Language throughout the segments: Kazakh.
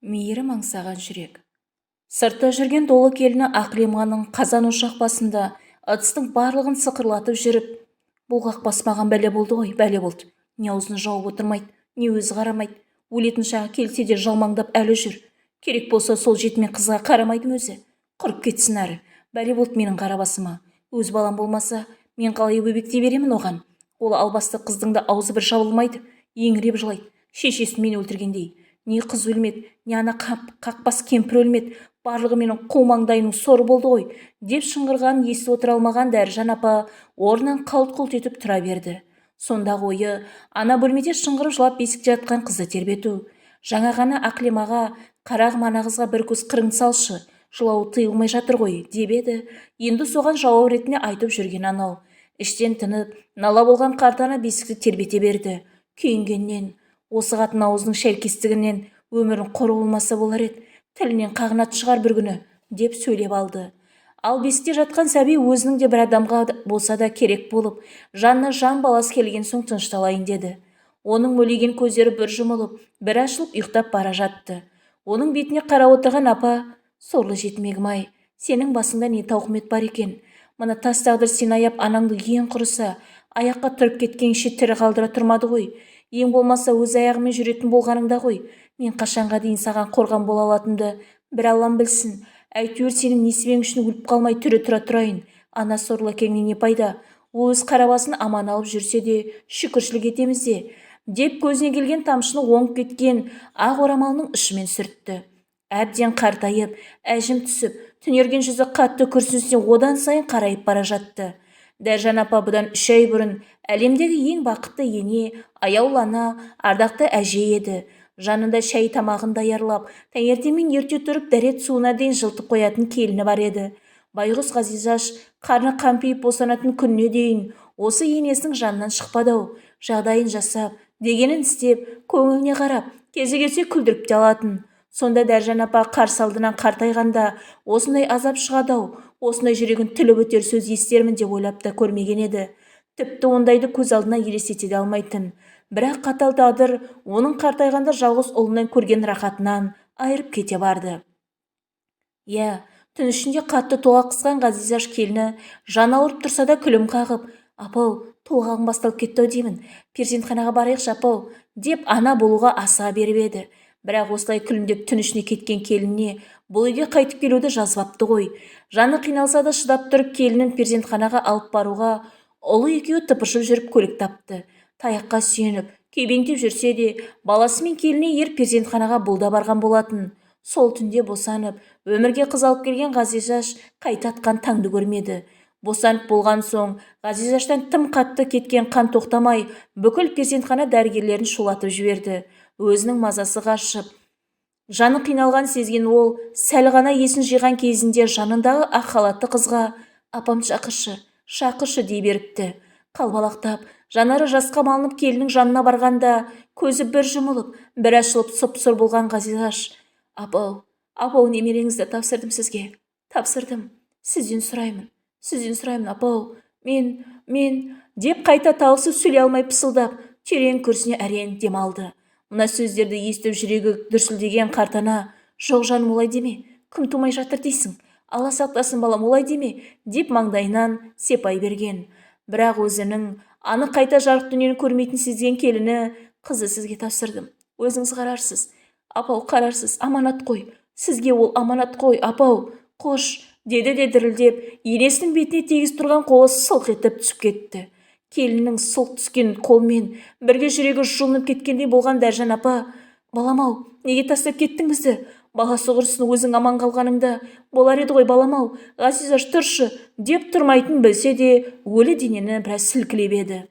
Мейірім аңсаған жүрек. Сыртта жүрген долы келіні Ақлиманың қазан ошақ басында ыдыстың барлығын сықырлатып жүріп, бұл қақбас маған бәле болды ғой, бәле болды. Не аузын жауып отырмайды, не өзі қарамайды. Өлетін шағы келсе де жалмаңдап әлі жүр. Керек болса, сол жетімен қызға қарамайды өзі. Құрып кетсін әрі. Бәле болды менің қара басыма. Өз балам болмаса, мен қалай өбектей беремін оған? Ол албасты қыздың да аузы бір жабылмайды, еңіреп жылайды. Шешесін мен өлтіргендей. Не қыз өлмеді, не ана қақбас кемпір өлмеді. Барлығы менің қу маңдайымның соры болды ғой, деп шыңғырғанын естіп отыра алмаған Дәріжан апа орнынан қалт-құлт етіп тұра берді. Сондағы ойы ана бөлмеде шыңғырып жылап бесікте жатқан қызды тербету. Жаңа ғана Ақлимаға: «Қарағым, ана қызға бір көз қырыңды салшы, жылауы тыйылмай жатыр ғой», – деп еді. Енді соған жауап ретінде айтып жүрген анау. Іштен тынып, нала болған қарт ана бесікті тербете берді. Күйінгеннен, осы қатын аузының шәлкестігінен өмірін қор болмаса болар еді, тілінен қағынатын шығар бір күні, деп сөйлеп алды. Ал бесікте жатқан сәби өзінің де бір адамға болса да керек болып, жанына жан баласы келген соң тынышталайын деді. Оның мөлиген көздері бір жұмылып, бір ашылып ұйықтап бара жатты. Оның бетіне қарап отырған апа: «Сорлы жетімегім-ай, сенің басыңда не тауқымет бар екен? Мына тас тағдыр сені аяп, анаңды ең құрыса аяққа тұрып кеткенше тірі қалдыра тұрмады ғой. Ең болмаса өз аяғымен жүретін болғаныңда ғой. Мен қашанға дейін саған қорған бола алатынымды бір Аллам білсін. Әйтеуір сенің несібең үшін өліп қалмай тірі тұра тұрайын. Ана сорлы әкеңнен не пайда? Ол өз қара басын аман алып жүрсе де шүкіршілік етеміз де», – деп көзіне келген тамшыны оңып кеткен ақ орамалының ұшымен сүртті. Әбден қартайып, әжім түсіп, түнерген жүзі қатты күрсіністен одан сайын қарайып бара жатты. Дәржан апа бұдан 3 ай бұрын әлемдегі ең бақытты ене, аяулы ана, ардақты әже еді. Жанында шай тамағын даярлап, таңертеңмен ерте тұрып дәрет суына дейін жылытып қоятын келіні бар еді. Байғұс Ғазизаш қарны қампиып босанатын күніне дейін осы енесінің жанынан шықпады-ау. Жағдайын жасап, дегенін істеп, көңіліне қарап, кезі келсе күлдіріп те алатын. Сонда Дәржан апа қарсы алдынан қартайғанда осындай азап шығады-ау, осындай жүрегін тіліп өтер сөз естермін деп ойлап та көрмеген еді. Тіпті ондайды көз алдына елестете де алмайтын. Бірақ қатал тағдыр оның қартайғанда жалғыз ұлынан көрген рахатынан айырып кете барды. Иә, түн ішінде қатты толғақ қысқан Ғазизаш келіні жаны ауырып тұрса да күлім қағып: «Апау, толғағым басталып кетті-ау деймін, перзентханаға барайықшы, апау», – деп ана болуға асыға беріп еді. Бірақ осылай күлімдеп түн ішіне кеткен келініне бұл үйге қайтып келуді жазбапты ғой. Жаны қиналса да шыдап тұрып келінін перзентханаға алып баруға ұлы екеуі тыпыршып жүріп көлік тапты. Таяққа сүйеніп, күйбеңдеп жүрсе де, баласы мен келініне еріп перзентханаға бұл да барған болатын. Сол түнде босанып, өмірге қыз алып келген Ғазизаш қайта атқан таңды көрмеді. Босанып болған соң Ғазизаштан тым қатты кеткен қан тоқтамай, бүкіл перзентхана дәрігерлерін шулатып жіберді. Өзінің мазасы қашып, жаны қиналған сезген ол сәл ғана есін жиған кезінде жанындағы ақ халатты қызға: «Апамды шақыршы, шақыршы», – дей беріпті. Қалбалақтап, жанары жасқа малынып келіннің жанына барғанда көзі бір жұмылып, бір ашылып сұп-сұр болған Ғазизаш: «Апау, апау, немереңізді тапсырдым сізге, тапсырдым. Сізден сұраймын, сізден сұраймын, апау, мен», – деп қайта талықсып сөйлей алмай пысылдап, терең күрсіне әрең дем алды. Мына сөздерді естіп жүрегі дүрсілдеген қартана: «Жоқ, жаным, олай деме, кім тумай жатыр дейсің? Алла сақтасын, балам, олай деме», – деп маңдайынан сепай берген. Бірақ өзінің анық қайта жарық дүниені көрмейтін сезген келіні: «Қызды сізге тапсырдым, өзіңіз қарарсыз, апау, қарарсыз, аманат қой сізге ол, аманат қой, апау, қош», – деді де дірілдеп, енесінің бетіне тегіс тұрған қолы сылқ етіп түсіп кетті. Келіннің сылқ түскен қолмен бірге жүрегі жұлынып кеткендей болған Дәржан апа: «Балам-ау, неге тастап кеттің бізді? Баласы құрысын, өзің аман қалғаныңда болар еді ғой, балам-ау, Ғазизаш, тұршы», – деп тұрмайтын білсе де, өлі денені біраз сілкілеп еді.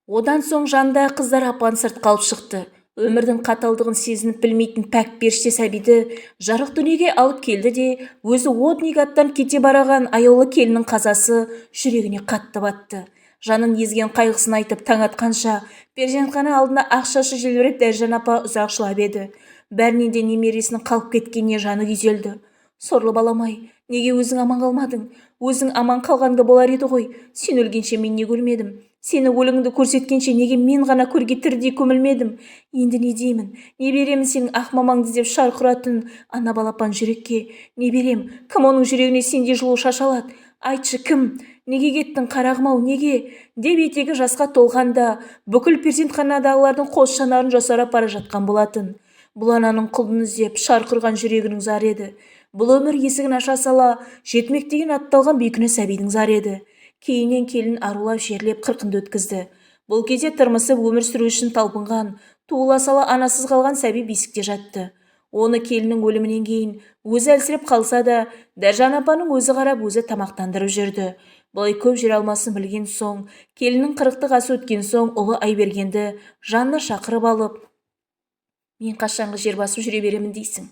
Одан соң жанындағы қыздар апаны сыртқа алып шықты. Өмірдің қаталдығын сезініп білмейтін пәк періште сәбиді жарық дүниеге алып келді де, өзі о дүниеге аттанып кете бараған аяулы келіннің қазасы жүрегіне қатты батты. Жанын езген қайғысын айтып, таң атқанша перзентхана алдында ақ шашы желбіреп Дәржан апа ұзақ жылап еді. Бәрінен де немересінің қалып кеткеніне жаны күйзелді. «Сорлы балам-ай, неге өзің аман қалмадың? Өзің аман қалғанда болар еді ғой. Сен өлгенше мен неге өлмедім? Сені өлігіңді көрсеткенше неге мен ғана көрге тірідей көмілмедім? Енді не деймін, не беремін сенің ақ мамаңды іздеп шарқ ұратын ана балапан жүрекке? Не берем? Кім оның жүрегіне сендей жылу шаша алады? Айтшы, кім? Неге кеттің, қарағым-ау, неге? Деп етегі жасқа толғанда бүкіл перзентханадағылардың қос жанарын жасаурап бара жатқан болатын. Бұл ананың құлын іздеп шарқ ұрған жүрегінің зары еді. Бұл өмір есігін аша сала жетімектеген атталған бейкүнә сәбидің зары еді. Кейіннен келін арулап жерлеп қырқынды өткізді. Бұл кезде тырмысып өмір сүру үшін талпынған, туыла сала анасыз қалған сәби бесікте жатты. Оны келіннің өлімінен кейін өзі әлсіреп қалса да, Дәржан апаның өзі қарап, өзі тамақтандырып жүрді. Бұлай көп жүре алмасын білген соң, келіннің қырықтық асы өткен соң ұлы Айбергенді жанына шақырып алып, мен қашанғы жер басып жүре беремін дейсің?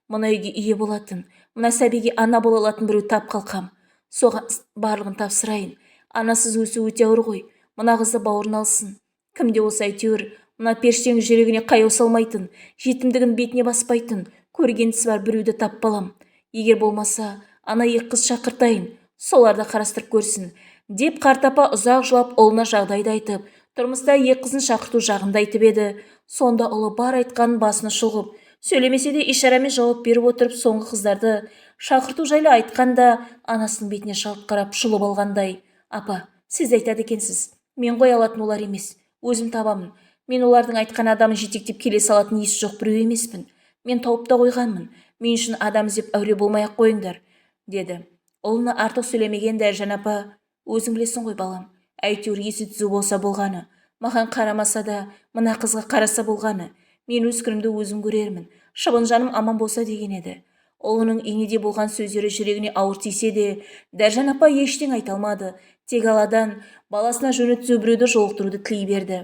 Мына үйге ие болатын, мына сәбиге ана бола алатын біреу тап қалқам. Соған барлығын тапсырайын. Анасыз өсу өте ауыр ғой. Мына қызды бауырына алсын. Кім де болса әйтеуір, мына періштенің жүрегіне қаяу салмайтын, жетімдігін бетіне баспайтын, көрген тісі бар біреуді тап балам. Егер болмаса, ана екі қыз шақыртайын, соларды қарастырып көрсін, деп қартапа ұзақ жылап ұлына жағдайды айтып, тұрмыста екі қызын шақырту жағын да айтып еді. Сонда ұлы бар айтқанын басына шұлғып, сөйлемесе де ишарамен жауап беріп отырып, соңғы қыздарды шақырту жайлы айтқанда анасының бетіне жалт қарап жұлып алғандай, апа, сіз айтады екенсіз, мен қоя алатын олар емес, өзім табамын. Мен олардың айтқан адамын жетектеп келе салатын есі жоқ біреу емеспін. Мен тауып та қойғанмын. Мен үшін адам іздеп әуре болмай-ақ қойыңдар, деді. Ұлына артық сөйлемеген Дәржан апа, өзің білесің ғой балам, әйтеуір есі түзу болса болғаны, маған қарамаса да мына қызға қараса болғаны, мен өз күнімді өзім көрермін, шыбын жаным аман болса деген еді. Ұлының инедей болған сөздері жүрегіне ауыр тисе де, Дәржан апа ештеңе айта алмады. Тек Алладан баласына жөні түзу біреуді жолықтыруды тілей берді.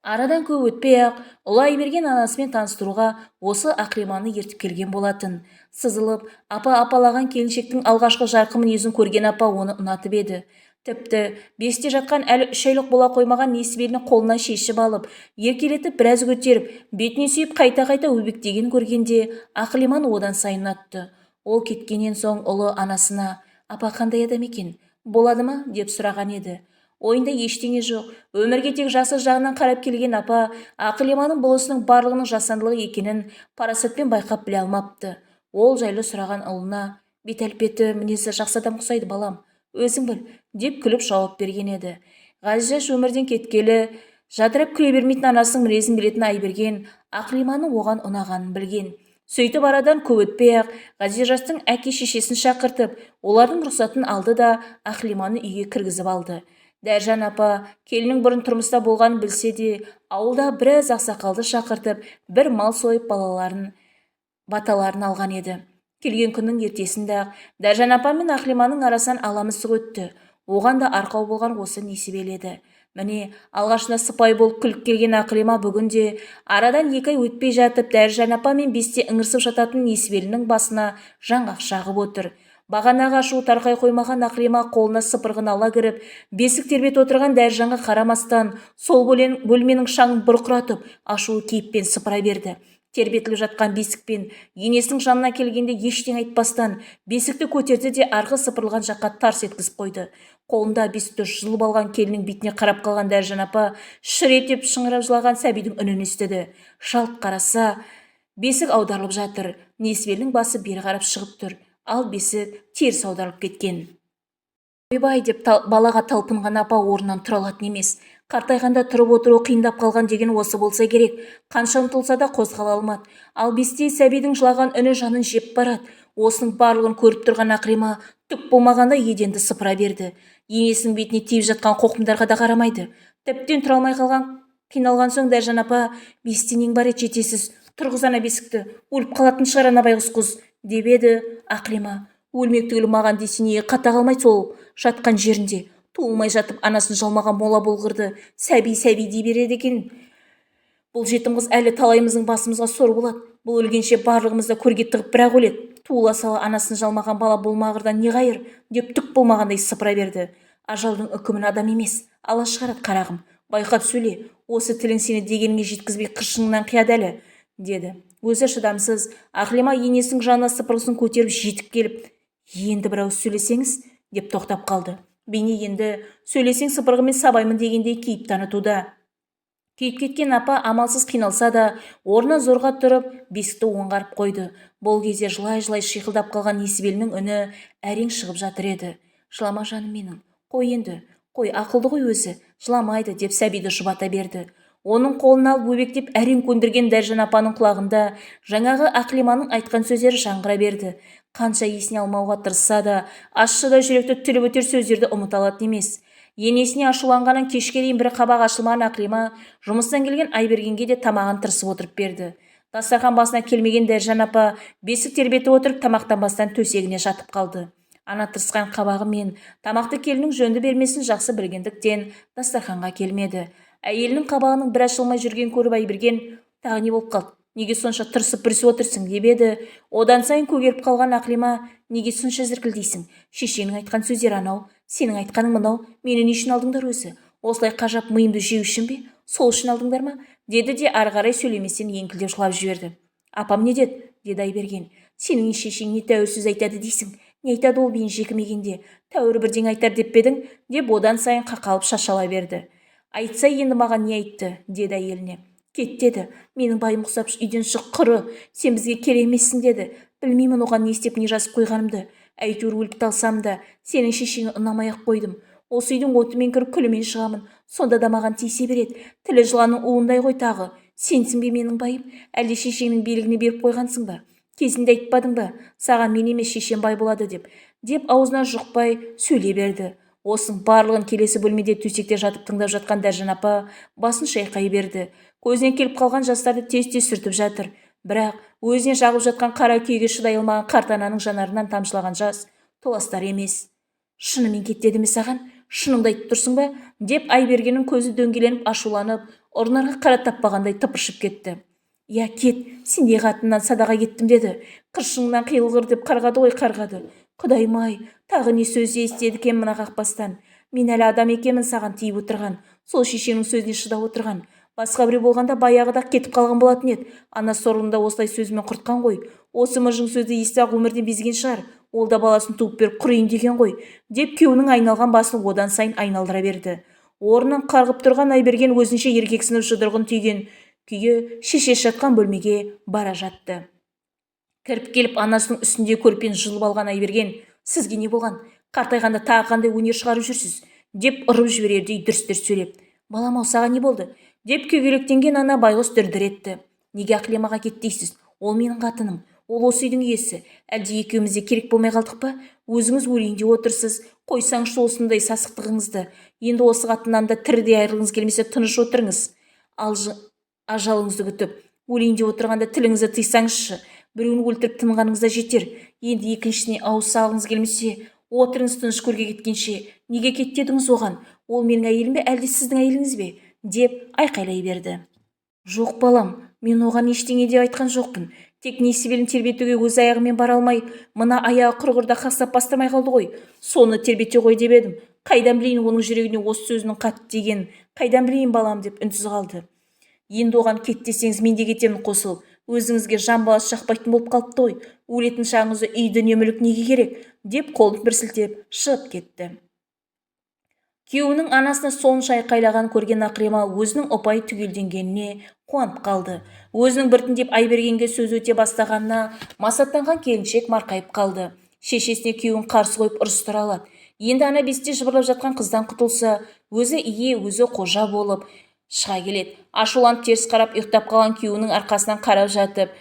Арадан көп өтпей-ақ, ұлы Айберген анасымен таныстыруға осы Ақлиманы ертіп келген болатын. Сызылып, апа апалаған келіншектің алғашқы жарқын мінезін көрген апа оны ұнатып еді. Тіпті бесте жатқан әлі 3 айлық бола қоймаған несібеліні қолынан шешіп алып, еркелетіп біраз көтеріп, бетіне сүйіп қайта-қайта өбектеген көргенде Ақлиман одан сайын ұнатты. Ол кеткеннен соң ұлы анасына, апа қандай адам екен, болады ма, деп сұраған еді. Ойында ештеңе жоқ, өмірге тек жақсы жағынан қарап келген апа Ақлиманың бұл ісінің барлығының жасандылығы екенін парасатпен байқап біле алмапты. Ол жайлы сұраған ұлына, бет әлпеті, мінезі жақсы адам ұқсайды балам, өзің біл, деп күліп жауап берген еді. Ғазиза өмірден кеткелі жадырап күле бермейтін анасының мінезін білетін Айберген Ақлиманың оған ұнағанын білген. Сөйтіп арадан көп өтпей-ақ Ғазижастың әке-шешесін шақыртып, олардың рұқсатын алды да Ақлиманы үйге кіргізіп алды. Дәржан апа келіннің бұрын тұрмыста болғанын білсе де, ауылда біраз ақсақалды шақыртып, бір мал сойып балаларын, баталарын алған еді. Келген күннің ертесінде-ақ Дәржан апа мен Ақлиманың арасынан ала мысық өтті. Оған да арқау болған осы несібелі еді. Міне, алғашында сыпайы болып күліп келген Ақлима бүгінде арадан 2 ай өтпей жатып, Дәржан апа мен бесте ыңырсып жататын несібелінің басына жаңғақ шағып отыр. Бағанағы ашуы тарқай қоймаған Ақлима қолына сыпырғын ала кіріп, бесік тербетіп отырған Дәржанға қарамастан, сол бөлменің шаңын бұрқыратып, ашулы кейіппен сыпыра берді. Тербетіліп жатқан бесікпен енесінің жанына келгенде ештеңе айтпастан, бесікті көтерді де арғы сыпырылған жаққа тарс еткізіп қойды. Қолында бесікті жұлып алған келіннің бетіне қарап қалған Дәржан апа шыр етіп шыңырап жылаған сәбидің үнін естіді. Жалт қараса, бесік аударылып жатыр. Несібелінің басы бері қарап шығып тұр. Ал бесік теріс аударылып кеткен. Ойбай деп балаға талпынған апа орнынан тұра алатын емес. Қартайғанда тұрып отыру қиындап қалған деген осы болса керек. Қанша ұмтылса да қозғала алмады. Ал бесте сәбидің жылаған үні жанын жеп барады. Осының барлығын көріп тұрған Ақлима түк болмағанда еденді сыпыра берді. Енесінің бетіне тиіп жатқан қоқымдарға да қарамайды. Тіптен тұра алмай қалған қиналған соң Дәржан апа, бесте нең бар еді жетесіз, тұрғыз ана бесікті, өліп қалатын шығар ана байғұс қыз, деп еді Ақлима. Өлмек түгілі маған десе неге қата қалмайды сол жатқан жерінде. Туылмай жатып анасын жалмаған мола болғырды, сәби сәби дей береді екен. Бұл жетім қыз әлі талайымыздың басымызға сор болады. Бұл өлгенше барлығымыз да көрге тығып бірақ өледі. Туыла сала анасын жалмаған бала болмағырдан не қайыр, деп түк болмағандай сыпыра берді. Ажалдың үкімін адам емес, ала шығарады қарағым. Байқап сөйле, осы тілің сені дегеніңе жеткізбей қыршыңнан қияды әлі, деді. Өзі шыдамсыз, Ақлима енесінің жанына сыпырғысын көтеріп жетіп келіп, енді бір ауыз сөйлесеңіз, деп тоқтап қалды. Бейне енді сөйлесең сыпырғымен сабаймын дегендей кейіп танытуда. Күйіп кеткен апа амалсыз қиналса да, орнынан зорға тұрып, бесікті оңғарып қойды. Бұл кезде жылай-жылай шиқылдап қалған Несібелінің үні әрең шығып жатыр еді. Жылама, жаным менің, қой енді, қой, ақылды ғой өзі, жыламайды, деп сәбиді жұбата берді. Оның қолын алып өбектеп әрең көндірген Дәржан апаның құлағында жаңағы Ақлиманың айтқан сөздері жаңғыра берді. Қанша есіне алмауға тырысса да, ащы да жүректі тіліп өтер сөздерді ұмыта алатын емес. Енесіне ашуланғанын кешке дейін бір қабақ ашылмаған Ақлима жұмыстан келген Айбергенге де тамағын тырысып отырып берді. Дастархан басына келмеген Дәржан апа бесік тербетіп отырып тамақтанбастан төсегіне жатып қалды. Ана тырысқан қабағы мен тамақты келіннің жөнді бермесін жақсы білгендіктен дастарханға келмеді. Әйелінің қабағының бір ашылмай жүрген көріп Айберген, тағы не болып қалды, неге сонша тырысып бүрісіп отырсың деп еді. Одан сайын көгеріп қалған Ақлима, неге сонша зіркілдейсің, шешеңнің айтқан сөздері анау, сенің айтқаның мынау, мені не үшін алдыңдар өзі, осылай қажап миымды жеу үшін бе, сол үшін алдыңдар ма, деді де ары қарай сөйлеместен еңкілдеп жылап жіберді. Апам не деді, деді Айберген. Сенің шешең не тәуір сөз айтады дейсің, не айтады ол мен жекімегенде, тәуір бірдеңе айтар деп пе едің, деп одан сайын қақалып шашала берді. Айтса енді маған не айтты, деді әйеліне. Кет деді, менің байым құсап үйден шық құры, сен бізге керек емессің деді. Білмеймін оған не істеп не жазып қойғанымды, әйтеуір өліп талсам да сенің шешеңе ұнамай-ақ қойдым. Осы үйдің отымен кіріп күлімен шығамын, сонда да маған тиісе береді, тілі жыланның уындай ғой тағы. Сенсің бе менің байым, әлде шешеңнің билігіне беріп қойғансың ба? Кезінде айтпадың ба, саған мен емес шешем бай болады деп, деп аузынан жұқпай сөйлей берді. Осының барлығын келесі бөлмеде төсекте жатып тыңдап жатқан Дәржан апа басын шайқай берді. Көзіне келіп қалған жастарды тез-тез сүртіп жатыр. Бірақ өзіне жағып жатқан қара күйеге шыдай алмаған қарт ананың жанарынан тамшылаған жас толастар емес. Шынымен кет деді ме саған? Шыныңды айтып тұрсың ба? Деп Айбергеннің көзі дөңгеленіп ашуланып, ұрынарға қара таппағандай тыпыршып кетті. Я кет, сендей қатыннан садаға кеттім деді. Қыршыңнан қиылғыр деп қарғады ғой, қарғады. Құдайым-ай, тағы не сөз естіді екен мына қақпастан. Мен әлі адам екенмін саған тиіп отырған, сол шешеңнің сөзіне шыдап отырған. Басқа біреу болғанда баяғыда кетіп қалған болатын еді. Ана сорлыны осылай сөзімен құртқан ғой. Осы мыжың сөзді естіп-ақ өмірден безген шығар. Ол да баласын туып беріп құрайын деген ғой, деп күйеуінің айналған басын одан сайын айналдыра берді. Орнынан қарғып тұрған Айберген өзінше еркексініп жұдырығын түйген күйі шешесі жатқан бөлмеге бара жатты. Кіріп келіп анасының үстінде көрпені жұлып алған Айберген, сізге не болған, қартайғанда тағы қандай өнер шығарып жүрсіз, деп ұрып жіберердей дүрс-дүрс сөйлеп. Балам-ау, саған не болды, деп күйгелектенген ана байғұс дір-дір етті. Неге Ақлимаға кет дейсіз, ол менің қатыным, ол осы үйдің иесі, әлде екеуміз де керек болмай қалдық па? Өзіңіз өлейін деп отырсыз, қойсаңызшы осындай сасықтығыңызды. Енді осы қатыннан да тірідей айырылғыңыз келмесе тыныш отырыңыз. Ажалыңызды күтіп, өлейін деп отырғанда тіліңізді тыйсаңызшы, біреуін өлтіріп тынғаныңыз да жетер. Енді екіншісіне ауыз салғыңыз келмесе, отырыңыз тыныш көрге кеткенше. Неге кет дедіңіз оған? Ол менің әйелім бе, әлде сіздің әйеліңіз бе? Деп айқайлай берді. Жоқ, балам, мен оған ештеңе де айтқан жоқпын. Тек Несібелін тербетуге өз аяғымен бара алмай, мына аяғы құрғырда қақсап бастырмай қалды ғой. Соны тербете ғой деп едім. Қайдан білейін оның жүрегіне осы сөзінің қатты тигенін, қайдан білейін балам, деп үнсіз қалды. Енді оған кет десеңіз, мен де кетемін қосылып. Өзіңізге жан баласы жақпайтын болып қалыпты ғой. Өлетін шағыңызда үй дүние мүлік неге керек, деп қолын бір сілтеп шығып кетті. Күйеуінің анасына сонша айқайлағанын көрген Ақлима өзінің ұпайы түгелденгеніне қуанып қалды. Өзінің біртіндеп Айбергенге сөз өте бастағанына масаттанған келіншек марқайып қалды. Шешесіне күйеуін қарсы қойып ұрыстыра алады. Енді ана бесікте жыбырлап жатқан қыздан құтылса, өзі ие, өзі қожа болып шыға келеді. Ашуланып теріс қарап ұйықтап қалған күйеуінің арқасынан қарап жатып,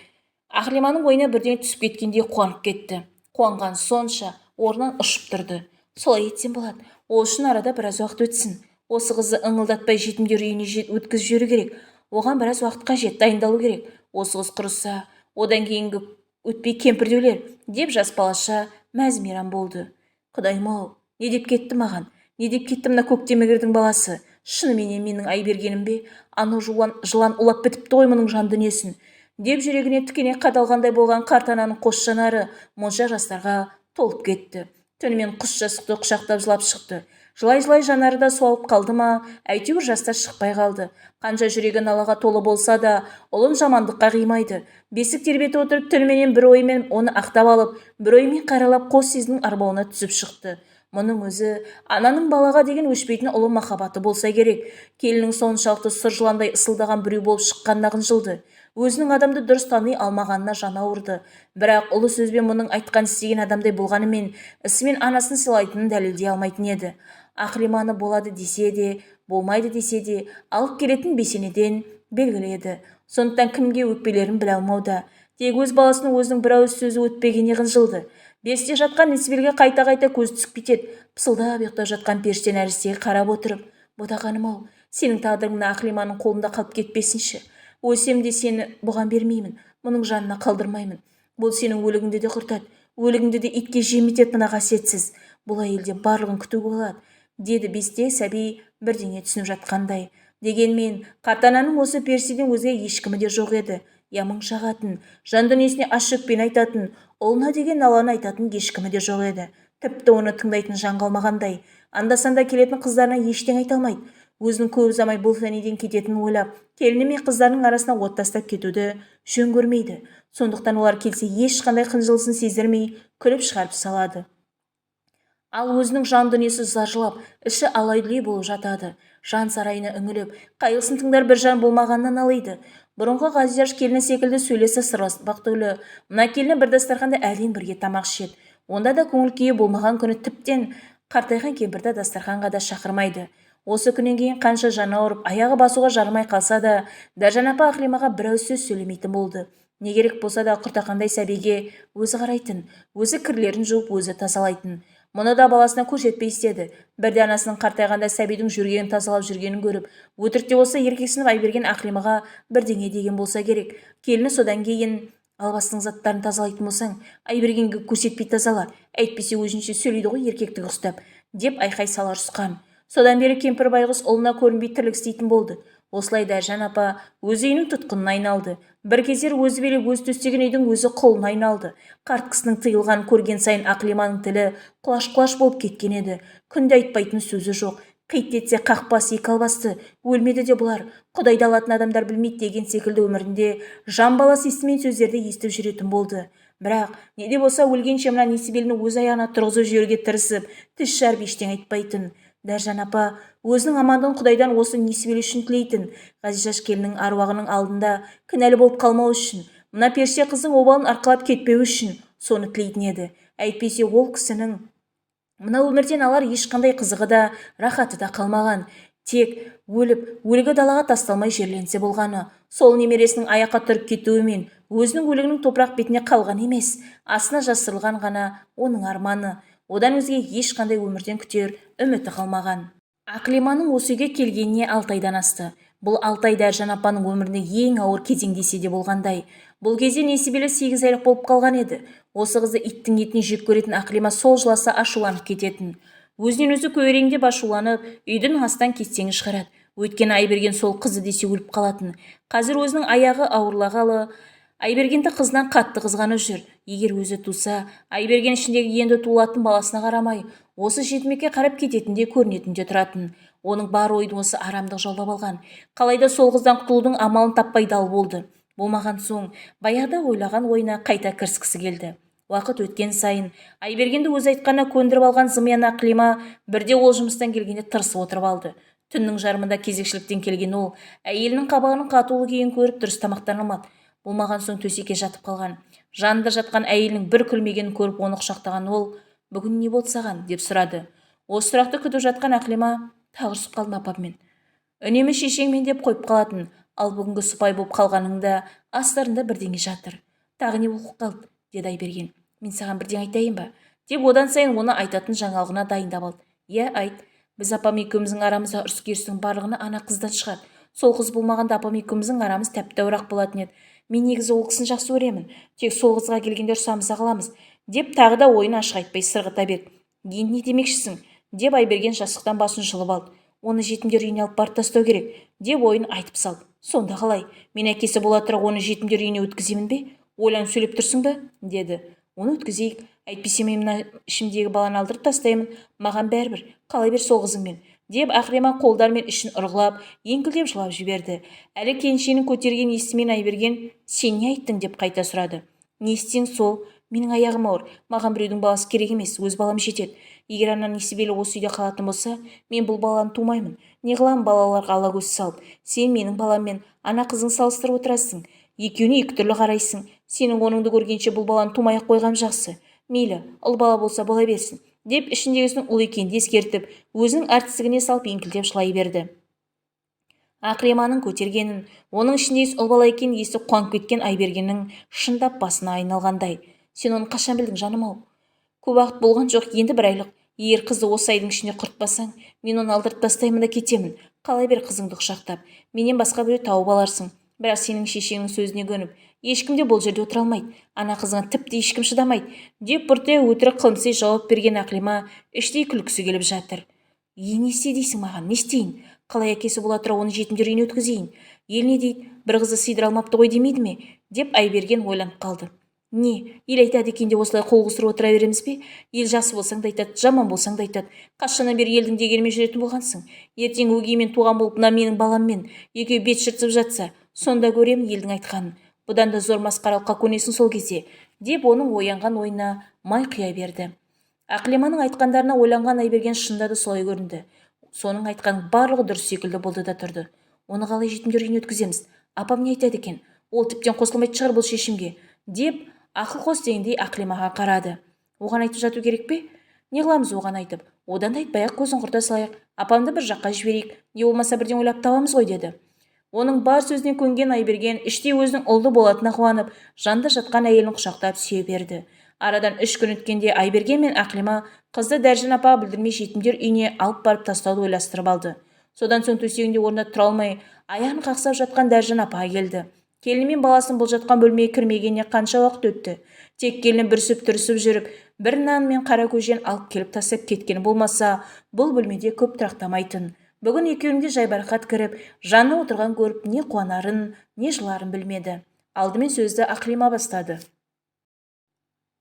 Ақлиманың ойына бірдеңе түсіп кеткендей қуанып кетті. Қуанған сонша орнынан ұшып тұрды. Солай етсем болады. Ол үшін арада біраз уақыт өтсін. Осы қызды ыңылдатпай жетімдер үйіне өткізіп жіберу керек. Оған біраз уақыт қажет, дайындалу керек. Осы қыз құрыса, одан кейінгі өтпей кемпір де өлер, деп жас балаша мәз мейрам болды. Құдайым-ау, не деп кетті маған? Не деп кетті мына көктемегірдің баласы? Шыныменен менің Айбергенім бе? Анау жылан улап бітіпті ғой мұның жан дүниесін, деп жүрегіне тікене қадалғандай болған қарт ананың қос жанары моншақ жастарға толып кетті. Түнімен құс жастықты құшақтап жылап шықты. Жылай-жылай жанары да суалып қалды ма, әйтеуір жастар шықпай қалды. Қанша жүрегі налаға толы болса да, ұлын жамандыққа қимайды. Бесік тербетіп отырып, түніменен бір оймен оны ақтап алып, бір оймен қаралап, қос сезімнің арбауына түсіп шықты. Мұның өзі ананың балаға деген өшпейтін ұлы махаббаты болса керек. Келіннің соншалықты сұр жыландай ысылдаған біреу болып шыққанына қынжылды. Өзінің адамды дұрыс тани алмағанына жаны ауырды. Бірақ ұлы сөзбен мұның айтқан істеген адамдай болғанымен, ісімен анасын сыйлайтынын дәлелдей алмайтын еді. Ақлиманы болады десе де, болмайды десе де, алып келетін бесенеден белгілі еді. Сондықтан кімге өкпелерін біле алмауда. Тек өз баласының өзінің бір ауыз сөзі өтпегеніне қынжылды. Бесте жатқан Несібелге қайта-қайта көз түсіп кетеді. Пысылдап ұйықтап жатқан періште нәрестеге қарап отырып, «Ботақаным-ау, сенің тағдырың мына Ақлиманың қолында қалып кетпесінші. Өлсем де сені бұған бермеймін, мұның жанына қалдырмаймын. Бұл сенің өлігіңді де құртады, өлігіңді де итке жем етеді мына қасиетсіз. Бұл әйелден барлығын күтуге болады», деді бесте сәби бірдеңе түсініп жатқандай. Дегенмен қарт ананың осы періштеден өзге ешкімі де жоқ еді. Я мұң шағатын, жан дүниесіне ащы өкпені айтатын, ұлына деген наланы айтатын ешкімі де жоқ еді. Тіпті оны тыңдайтын жан қалмағандай. Анда-санда келетін қыздарына ештеңе айта алмайды. Өзінің көп ұзамай бұл фәниден кететінін ойлап, келіні мен қыздарының арасына от тастап кетуді жөн көрмейді. Сондықтан олар келсе ешқандай қынжылысын сездірмей күліп шығарып салады. Ал өзінің жан дүниесі зар жылап, іші алай-дүлей болып жатады. Жан сарайына үңіліп, қайғысын тыңдар бір жан болмағанына налиды. Бұрынғы Ғазияш келіні секілді сөйлесе сырласпақ түгілі, мына келіні бір дастарханда әрең бірге тамақ ішеді. Онда да көңіл күйі болмаған күні тіптен қартайған кемпірді дастарханға да шақырмайды. Осы күннен кейін қанша жаны ауырып, аяғы басуға жарамай қалса да, Дәржан апа Ақлимаға бір ауыз сөз сөйлемейтін болды. Не керек болса да құртақандай сәбиге өзі қарайтын, өзі кірлерін жуып, өзі тазалайтын. Мұны да баласына көрсетпей істеді. Бірде анасының қартайғанда сәбидің жөргегін тазалап жүргенін көріп, өтірік те болса еркексініп Айберген Ақлимаға бірдеңе деген болса керек. Келіні содан кейін албастының заттарын тазалайтын болсаң, Айбергенге көрсетпей тазала, әйтпесе өзінше сөйлейді ғой еркектігі ұстап, деп айқай сала ұрысқан. Содан бері кемпір байғұс ұлына көрінбей тірлік істейтін болды. Осылай Дәржан апа өз үйінің тұтқынына айналды. Бір кездер өзі билеп өзі төстеген үйдің өзі құлына айналды. Қарт кісінің тыйылғанын көрген сайын Ақлиманың тілі құлаш-құлаш болып кеткен еді. Күнде айтпайтын сөзі жоқ. Қит етсе қақпас екі албасты, өлмеді де бұлар, Құдайды алатын адамдар білмейді деген секілді өмірінде жан баласы естімеген сөздерді естіп жүретін болды. Бірақ не де болса өлгенше мына Несібеліні өз аяғына тұрғызып жіберуге тырысып, тіс жарып ештеңе айтпайтын. Дәржан апа өзінің амандығын Құдайдан осы Несібелі үшін тілейтін. Ғазизаш келіннің аруағының алдында кінәлі болып қалмау үшін, мына періште қыздың обалын арқалап кетпеу үшін соны тілейтін еді. Әйтпесе ол кісінің мына өмірден алар ешқандай қызығы да, рахаты да қалмаған. Тек өліп, өлігі далаға тасталмай жерленсе болғаны. Сол немересінің аяққа тұрып кетуімен өзінің өлігінің топырақ бетіне қалған емес, астына жасырылған ғана оның арманы. Одан өзге ешқандай өмірден күтер үміті қалмаған. Ақлиманың осы үйге келгеніне 6 айдан асты. Бұл 6 ай Дәржан апаның өмірінде ең ауыр кезең десе де болғандай. Бұл кезде Несібелі 8 айлық болып қалған еді. Осы қызды иттің етіне жек көретін Ақлима сол жыласа ашуланып кететін. Өзінен өзі көйреңдеп ашуланып, үйдің астан кестеңі шығарады. Өйткені Айберген сол қызы десе өліп қалатын. Қазір өзінің аяғы ауырлағалы Айбергенді қызынан қатты қызғанып жүр. Егер өзі туса, Айберген ішіндегі енді туылатын баласына қарамай, осы жетімекке қарап кететіндей көрінетін де тұратын. Оның бар ойын осы арамдық жаулап алған. Қалайда сол қыздан құтылудың амалын таппай дал болды. Болмаған соң, баяғыда ойлаған ойына қайта кіріскісі келді. Уақыт өткен сайын Айбергенді өз айтқанына көндіріп алған зымиян Ақлима бірде ол жұмыстан келгенде тырысып отырып алды. Түннің жарымында кезекшіліктен келген ол әйелінің қабағының қатулы күйін көріп дұрыс тамақтана алмады. Болмаған соң төсекке жатып қалған. Жанында жатқан әйелінің бір күлмегенін көріп оны құшақтаған ол, «Бүгін не болды саған?» деп сұрады. Осы сұрақты күтіп жатқан Ақлима, «Тағы ұрысып қалдым апаммен. Үнемі шешеңмен» деп қойып қалатын. Ал бүгінгі сыпай болып қалғаныңда астарында бірдеңе жатыр. «Тағы не болып қалды?» деді Айберген. «Мен саған бірдеңе айтайын ба?» деп одан сайын оны айтатын жаңалығына дайындап алды. «Иә, айт. Біз апам екеуміздің арамызда ұрыс-керістің барлығына ана қыздан шығады. Сол қыз болмағанда апам екеуміздің арамыз тәп-тәуір-ақ болатын еді. Мен негізі ол кісіні жақсы көремін. Тек сол қызға келгенде ұрсамыз да қаламыз», деп тағы да ойын ашық айтпай сырғыта берді. «Енді не демекшісің?» деп Айберген жастықтан басын жұлып алды. «Оны жетімдер үйіне алып барып тастау керек», деп ойын айтып салды. «Сонда қалай? Мен әкесі бола тұра оны жетімдер үйіне өткіземін бе? Ойланып сөйлеп тұрсың ба?» деді. «Оны өткізейік. Әйтпесе мен мына ішімдегі баланы алдырып тастаймын. Маған бәрібір, қала бер сол қызыңмен», деп Ақлима қолдарымен ішін ұрғылап, еңкілдеп жылап жіберді. Әлі келіншегінің көтергенін естімеген Айберген, «Сен не айттың?» деп қайта сұрады. «Не істең сол, Менің аяғым ауыр, маған біреудің баласы керек емес, өз балам жетеді. Егер ана Несібелі осы үйде қалатын болса, мен бұл баланы тумаймын. Не қыламын балаларға ала көз салып? Сен менің баламмен ана қызың салыстырып отырасың. Екеуіне екі түрлі қарайсың. Сенің оныңды көргенше бұл баланы тумай-ақ қойғам жақсы. Мейлі, ұл бала болса бола берсін, деп ішіндегісінің ұл екенін де ескертіп, өзінің әртістігіне салып еңкілдеп жылай берді. Ақлиманың көтергенін, оның ішіндегісі ұл бала екенін естіп қуанып кеткен Айбергеннің шындап басына айналғандай. Сен оны қашан білдің, жаным-ау? Көп уақыт болған жоқ, енді бір айлық. Егер қызды осы айдың ішінде құртпасаң, мен оны алдырып тастаймын да кетемін. Қала бер қызыңды құшақтап. Менен басқа біреу тауып аларсың. Бірақ сенің шешеңнің сөзіне көніп, ешкім де бұл жерде отыра алмайды. Ана қызыңа тіпті ешкім шыдамайды, деп бұртия өтірік қылымси жауап берген Ақлима іштей күлкісі келіп жатыр. Е, не істе дейсің маған, не істейін? Қалай әкесі бола тұра оны жетімдер үйіне өткізейін? Ел не дейді, бір қызды сыйдыра алмапты ғой демейді ме? Деп Айберген ойланып қалды. Не, ел айтады екен деп осылай қол қусырып отыра береміз бе? Ел жақсы болсаң да айтады, жаман болсаң да айтады. Қашаннан бері елдің дегенімен жүретін болғансың? Ертең өгеймен туған болып мына менің баламмен екеуі бет жыртысып жатса, сонда көремін елдің айтқанын. Бұдан да зор масқаралыққа көнесің сол кезде, деп оның оянған ойына май құя берді. Ақлиманың айтқандарына ойланған Айберген шынында да солай көрінді. Соның айтқанының барлығы дұрыс секілді болды да тұрды. Оны қалай жетімдер үйіне өткіземіз? Апам не айтады екен? Ол тіптен қосылмайтын шығар бұл шешімге, деп ақыл қос дегендей Ақлимаға қарады. Оған айтып жату керек пе? Не қыламыз оған айтып? Одан да айтпай-ақ көзін құрта салайық. Апамды бір жаққа жіберейік. Не болмаса бірден ойлап табамыз ғой, деді. Оның бар сөзіне көнген Айберген іштей өзінің ұлды болатынына қуанып, жанда жатқан әйелін құшақтап сүйе берді. Арадан 3 күн өткенде Айберген мен Ақлима қызды Дәржан апаға білдірмей жетімдер үйіне алып барып тастауды ойластырып алды. Содан соң төсегінде орнында тұра алмай, аяғын қақсап жатқан Дәржан апаға келді. Келіні мен баласының бұл жатқан бөлмеге кірмегеніне қанша уақыт өтті. Тек келіні бүрісіп-түрісіп жүріп, бір нан мен қара көжен алып келіп тастап кеткені болмаса, бұл бөлмеде көп тұрақтамайтын. Бүгін екеуінің де жайбарақат кіріп, жанына отырған көріп, не қуанарын, не жыларын білмеді. Алдымен сөзді Ақлима бастады.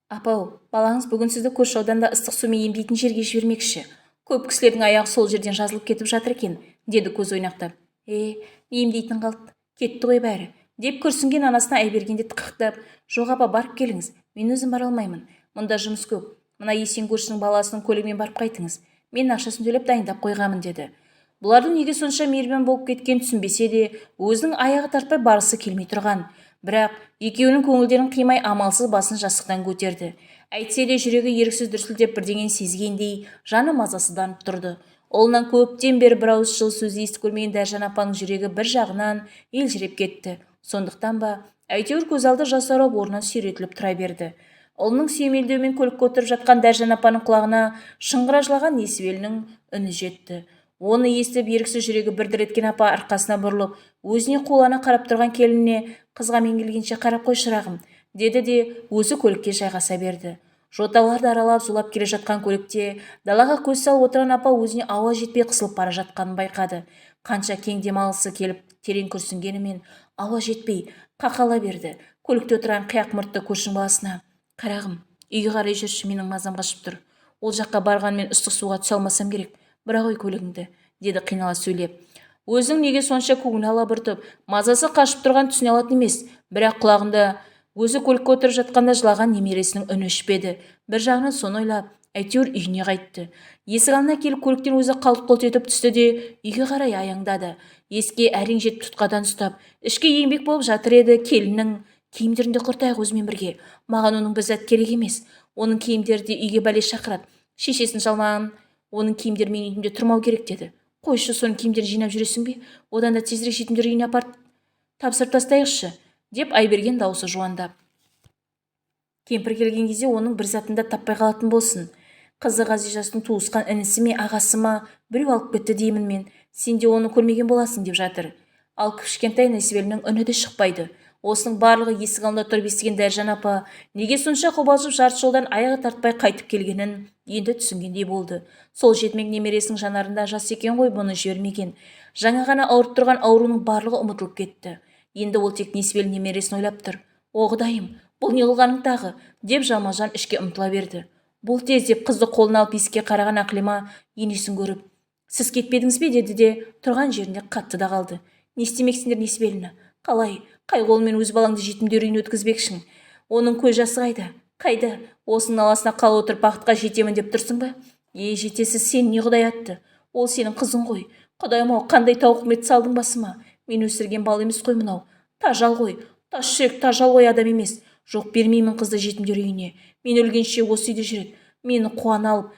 Апау, балаңыз бүгін сізді көрші ауданда ыстық сумен емдейтін жерге жібермекші. Көп кісілердің аяғы сол жерден жазылып кетіп жатыр екен, деді көз ойнақтап. Е, емдейтін қалды, кетті ғой бәрі, деп күрсінген анасына Айберген де тықақтап, жоқ апа, барып келіңіз, мен өзім бара алмаймын, мұнда жұмыс көп. Мына Есен көршінің баласының көлігімен барып қайтыңыз, мен ақшасын төлеп дайындап қойғанмын, деді. Бұлардың неге сонша мейірбан болып кеткенін түсінбесе де, өзінің аяғы тартпай барысы келмей тұрған. Бірақ екеуінің көңілдерін қимай амалсыз басын жастықтан көтерді. Әйтсе де жүрегі еріксіз дүрсілдеп бірдеңені сезгендей, жаны мазасызданып тұрды. Ұлынан көптен бері бір ауыз жылы сөз естіп көрмеген Дәржан апаның жүрегі бір жағынан елжіреп кетті. Сондықтан ба, әйтеуір көз алды жасаурап орнынан сүйретіліп тұра берді. Ұлының сүйемелдеуімен көлікке отырып жатқан Дәржан апаның құлағына шыңғыра жылаған Несібелінің үні жетті. Оны естіп еріксіз жүрегі бір дір еткен апа арқасына бұрылып, өзіне қулана қарап тұрған келініне қызға мен келгенше қарап қой шырағым, деді де өзі көлікке жайғаса берді. Жоталарды аралап зулап келе жатқан көлікте далаға көз салып отырған апа өзіне ауа жетпей қысылып бара жатқанын байқады. Қанша кең демалысы келіп терең күрсінгенімен ауа жетпей қақала берді. Көлікте отырған қияқ мұртты көршінің баласына, қарағым, үйге қарай жүрші, менің мазам қашып тұр. Ол жаққа барғанмен ыстық суға түсе алмасам керек. Бұра ғой көлігіңді, деді қинала сөйлеп. Өзінің неге сонша көңіл алабұртып, мазасы қашып тұрған түсіне алатын емес, бірақ құлағында өзі көлікке отырып жатқанда жылаған немересінің үні өшпеді. Бір жағынан соны ойлап, әйтеуір үйіне қайтты. Есік алдына келіп көліктен өзі қалт-құлт етіп түсті де үйге қарай аяңдады. Есікке әрең жетіп тұтқадан ұстап, ішке еңбек болып жатыр еді, келіннің киімдерін де құртайық өзімен бірге. Маған оның бір зат керек емес. Оның киімдері де үйге бәле шақырады. Шешесін жалмаған, оның киімдері менің үйімде тұрмау керек, деді. Қойшы, соның киімдерін жинап жүресің бе? Одан да тезірек жетімдер үйіне апарып тапсырып тастайықшы, деп Айберген даусы жуандап. Кемпір келген кезде оның бір затын да таппай қалатын болсын. Қызы Ғазижасының туысқан інісі ме, ағасы ма, біреу алып кетті деймін мен. Сен де оны көрмеген боласың деп жатыр. Ал кішкентай Несібелінің үні де шықпайды. Осының барлығы есік алдында тұрып естіген Дәржан апа неге сонша қобалжып жарты жолдан аяғы тартпай қайтып келгенін енді түсінгендей болды. Сол жетімек немересінің жанарында жас екен ғой бұны жібермеген. Жаңа ғана ауырып тұрған ауруының барлығы ұмытылып кетті. Енді ол тек Несібелі немересін ойлап тұр. О, Құдайым, бұл не қылғаның тағы, деп жалма-жан ішке ұмтыла берді. Бұл тез деп қызды қолына алып есікке қараған Ақлима енесін көріп, сіз кетпедіңіз бе, деді де тұрған жерінде қатты да қалды. Не істемексіңдер Несібеліні? Қалай, қай қолымен өз балаңды жетімдер үйіне өткізбекшің? Оның көз жасы қайда? Қайда, осының наласына қалып отырып бақытқа жетемін деп тұрсың ба? Е, жетесіз, сен не құдай атты? Ол сенің қызың ғой. Құдайым-ау, қандай тауқымет салдың басыма? Мен өсірген бал емес қой мынау. Тажал ғой, тас жүрек тажал ғой, адам емес. Жоқ, бермеймін қызды жетімдер үйіне. Мен өлгенше осы үйде жүреді. Мені қуана алып,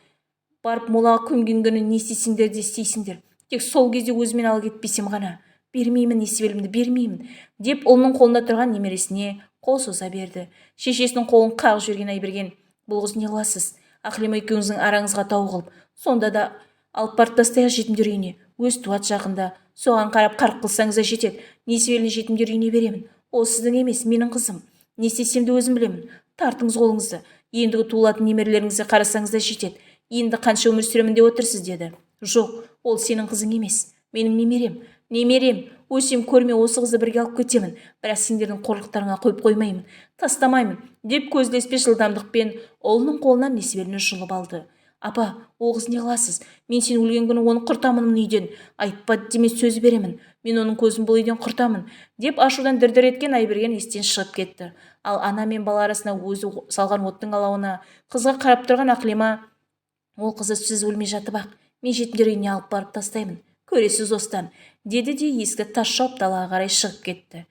барып молаға көмген күні не істесеңдер де істейсіңдер. Тек сол кезде өзімен ала кетпесем ғана. Бермеймін несібелімді, бермеймін, деп ұлының қолында тұрған немересіне қол соза берді. Шешесінің қолын қағып жіберген Айберген, бұл қыз не қыласыз? Ақлима екеуіңіздің араңызға тау қылып, сонда да алып барып тастайық жетімдер үйіне. Өз туат жақында. Соған қарап қарқ қылсаңыз да жетеді. Несібеліні жетімдер үйіне беремін. Ол сіздің емес, менің қызым. Не істесем де өзім білемін. Тартыңыз қолыңызды. Ендігі туылатын немерелеріңізге қарасаңыз да жетеді. Енді қанша өмір сүремін деп отырсыз, деді. Жоқ, ол сенің қызың емес. Менің немерем. Немерем, өсем көрме осы қызды бірге алып кетемін. Бірақ сендердің қорлықтарыңа қойып қоймаймын. Тастамаймын, деп көз ілеспес жылдамдықпен ұлының қолынан несібеліні жұлып алды. Апа, ол қыз не қыласыз? Мен сен өлген күні оны құртамын мына үйден. Айтпады деме, сөз беремін. Мен оның көзін бұл үйден құртамын, деп ашудан дір-дір еткен Айберген естен шығып кетті. Ал ана мен бала арасына өзі салған оттың алауына қызға қарап тұрған Ақлима, ол қызды сіз өлмей жатып-ақ, мен жетімдер үйіне алып барып тастаймын. Көресіз осыдан, деді де есікті тас жауып далаға қарай шығып кетті.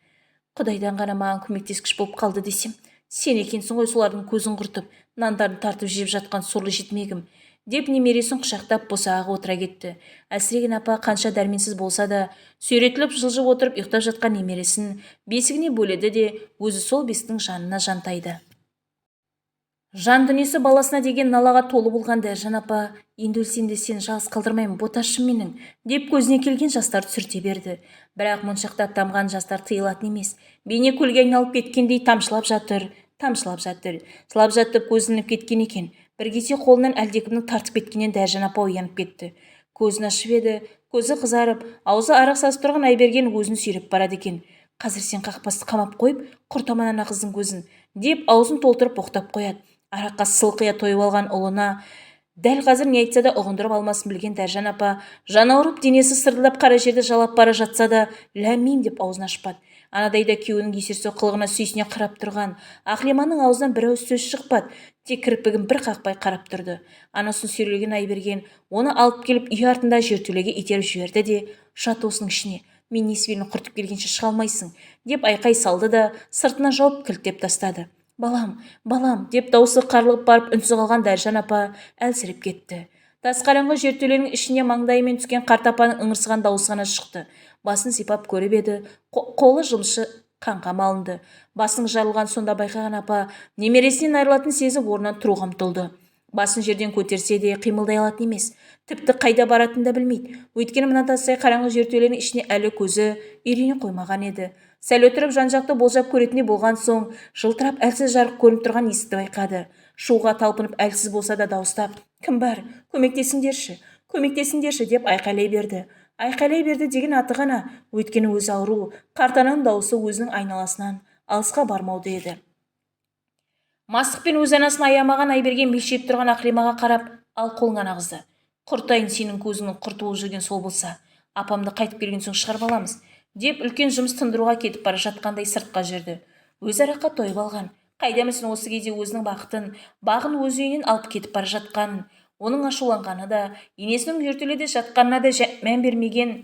Құдайдан ғана маған көмектескіш болып қалды десем, сен екенсің ғой солардың көзін құртып, нандарын тартып жеп жатқан сорлы жетімегім, деп немересін құшақтап босағаға отыра кетті. Әлсіреген апа қанша дәрменсіз болса да, сүйретіліп жылжып отырып ұйықтап жатқан немересін бесігіне бөледі де, өзі сол бесіктің жанына жантайды. Жан дүниесі баласына деген налаға толы болған Дәржан апа, енді өлсем де сені жалғыз қалдырмаймын, боташым менің, деп көзіне келген жастарды сүрте берді. Бірақ моншақтап тамған жастар тыйылатын емес. Бейне көлге айналып кеткендей тамшылап жатыр, тамшылап жатыр. Жылап жатып көзі ілініп кеткен екен. Бір кезде қолынан әлдекімнің тартып кеткеннен Дәржан апа оянып кетті. Көзін ашып еді, көзі қызарып, аузы арақ сасып тұрған Айберген өзін сүйреп барады екен. Қазір сен қақпасты қамап қойып, құртаман ана қыздың көзін, деп аузын толтырып боқтап қояды. Араққа сылқия тойып алған ұлына дәл қазір не айтса да ұғындырып алмасын білген Дәржан апа, жаны ауырып, денесі сырылдап қара жерді жалап бара жатса да, ләм-мим деп аузын ашпады. Анадайда күйеуінің есерсоқ қылығына сүйсіне қарап тұрған Ақлиманың аузынан бір ауыз сөз шықпады, тек кірпігін бір қақпай қарап тұрды. Анасын сүйрелеген Айберген оны алып келіп үй артында жертөлеге итеріп жіберді де, жат осының ішіне, мен несібеліні құртып келгенше шыға алмайсың, деп айқай салды да сыртына жауып кілттеп тастады. Балам, балам, деп даусы қарлығып барып үнсіз қалған Дәржан апа әлсіреп кетті. Тас қараңғы жертөленің ішіне маңдайымен түскен қарт апаның ыңырсыған даусы ғана шықты. Басын сипап көріп еді, қолы жұмысшы қанға малынды. Басының жарылған сонда байқаған апа немересінен айырылатын сезіп орнынан тұруға ұмтылды. Басын жерден көтерсе де қимылдай алатын емес. Тіпті қайда баратынын да білмейді. Өйткені мына тастай қараңғы жертөленің ішіне әлі көзі үйрене қоймаған еді. Сәл отырып жан-жақты болжап көретіндей болған соң, жылтырап әлсіз жарық көрініп тұрған есікті байқады. Шығуға талпынып әлсіз болса да дауыстап, кім бар, көмектесіңдерші, көмектесіңдерші деп айқайлай берді. Айқайлай берді деген аты ғана, өйткені өзі ауру, қарт ананың дауысы өзінің айналасынан алысқа бармауды еді. Мастықпен өз анасын аямаған Айберген мелшиіп тұрған Ақлимаға қарап, ал қолыңа ана қызды. Құртайын сенің көзіңнің құрты болып жүрген сол болса, апамды қайтып келген соң шығарып аламыз, деп үлкен жұмыс тындыруға кетіп бара жатқандай сыртқа жүрді. Өз араққа тойып алған. Қайда білсін осы кезде өзінің бақытын, бағын өз үйінен алып кетіп бара жатқанын, оның ашуланғаны да, енесінің жертөледе жатқанына да мән бермеген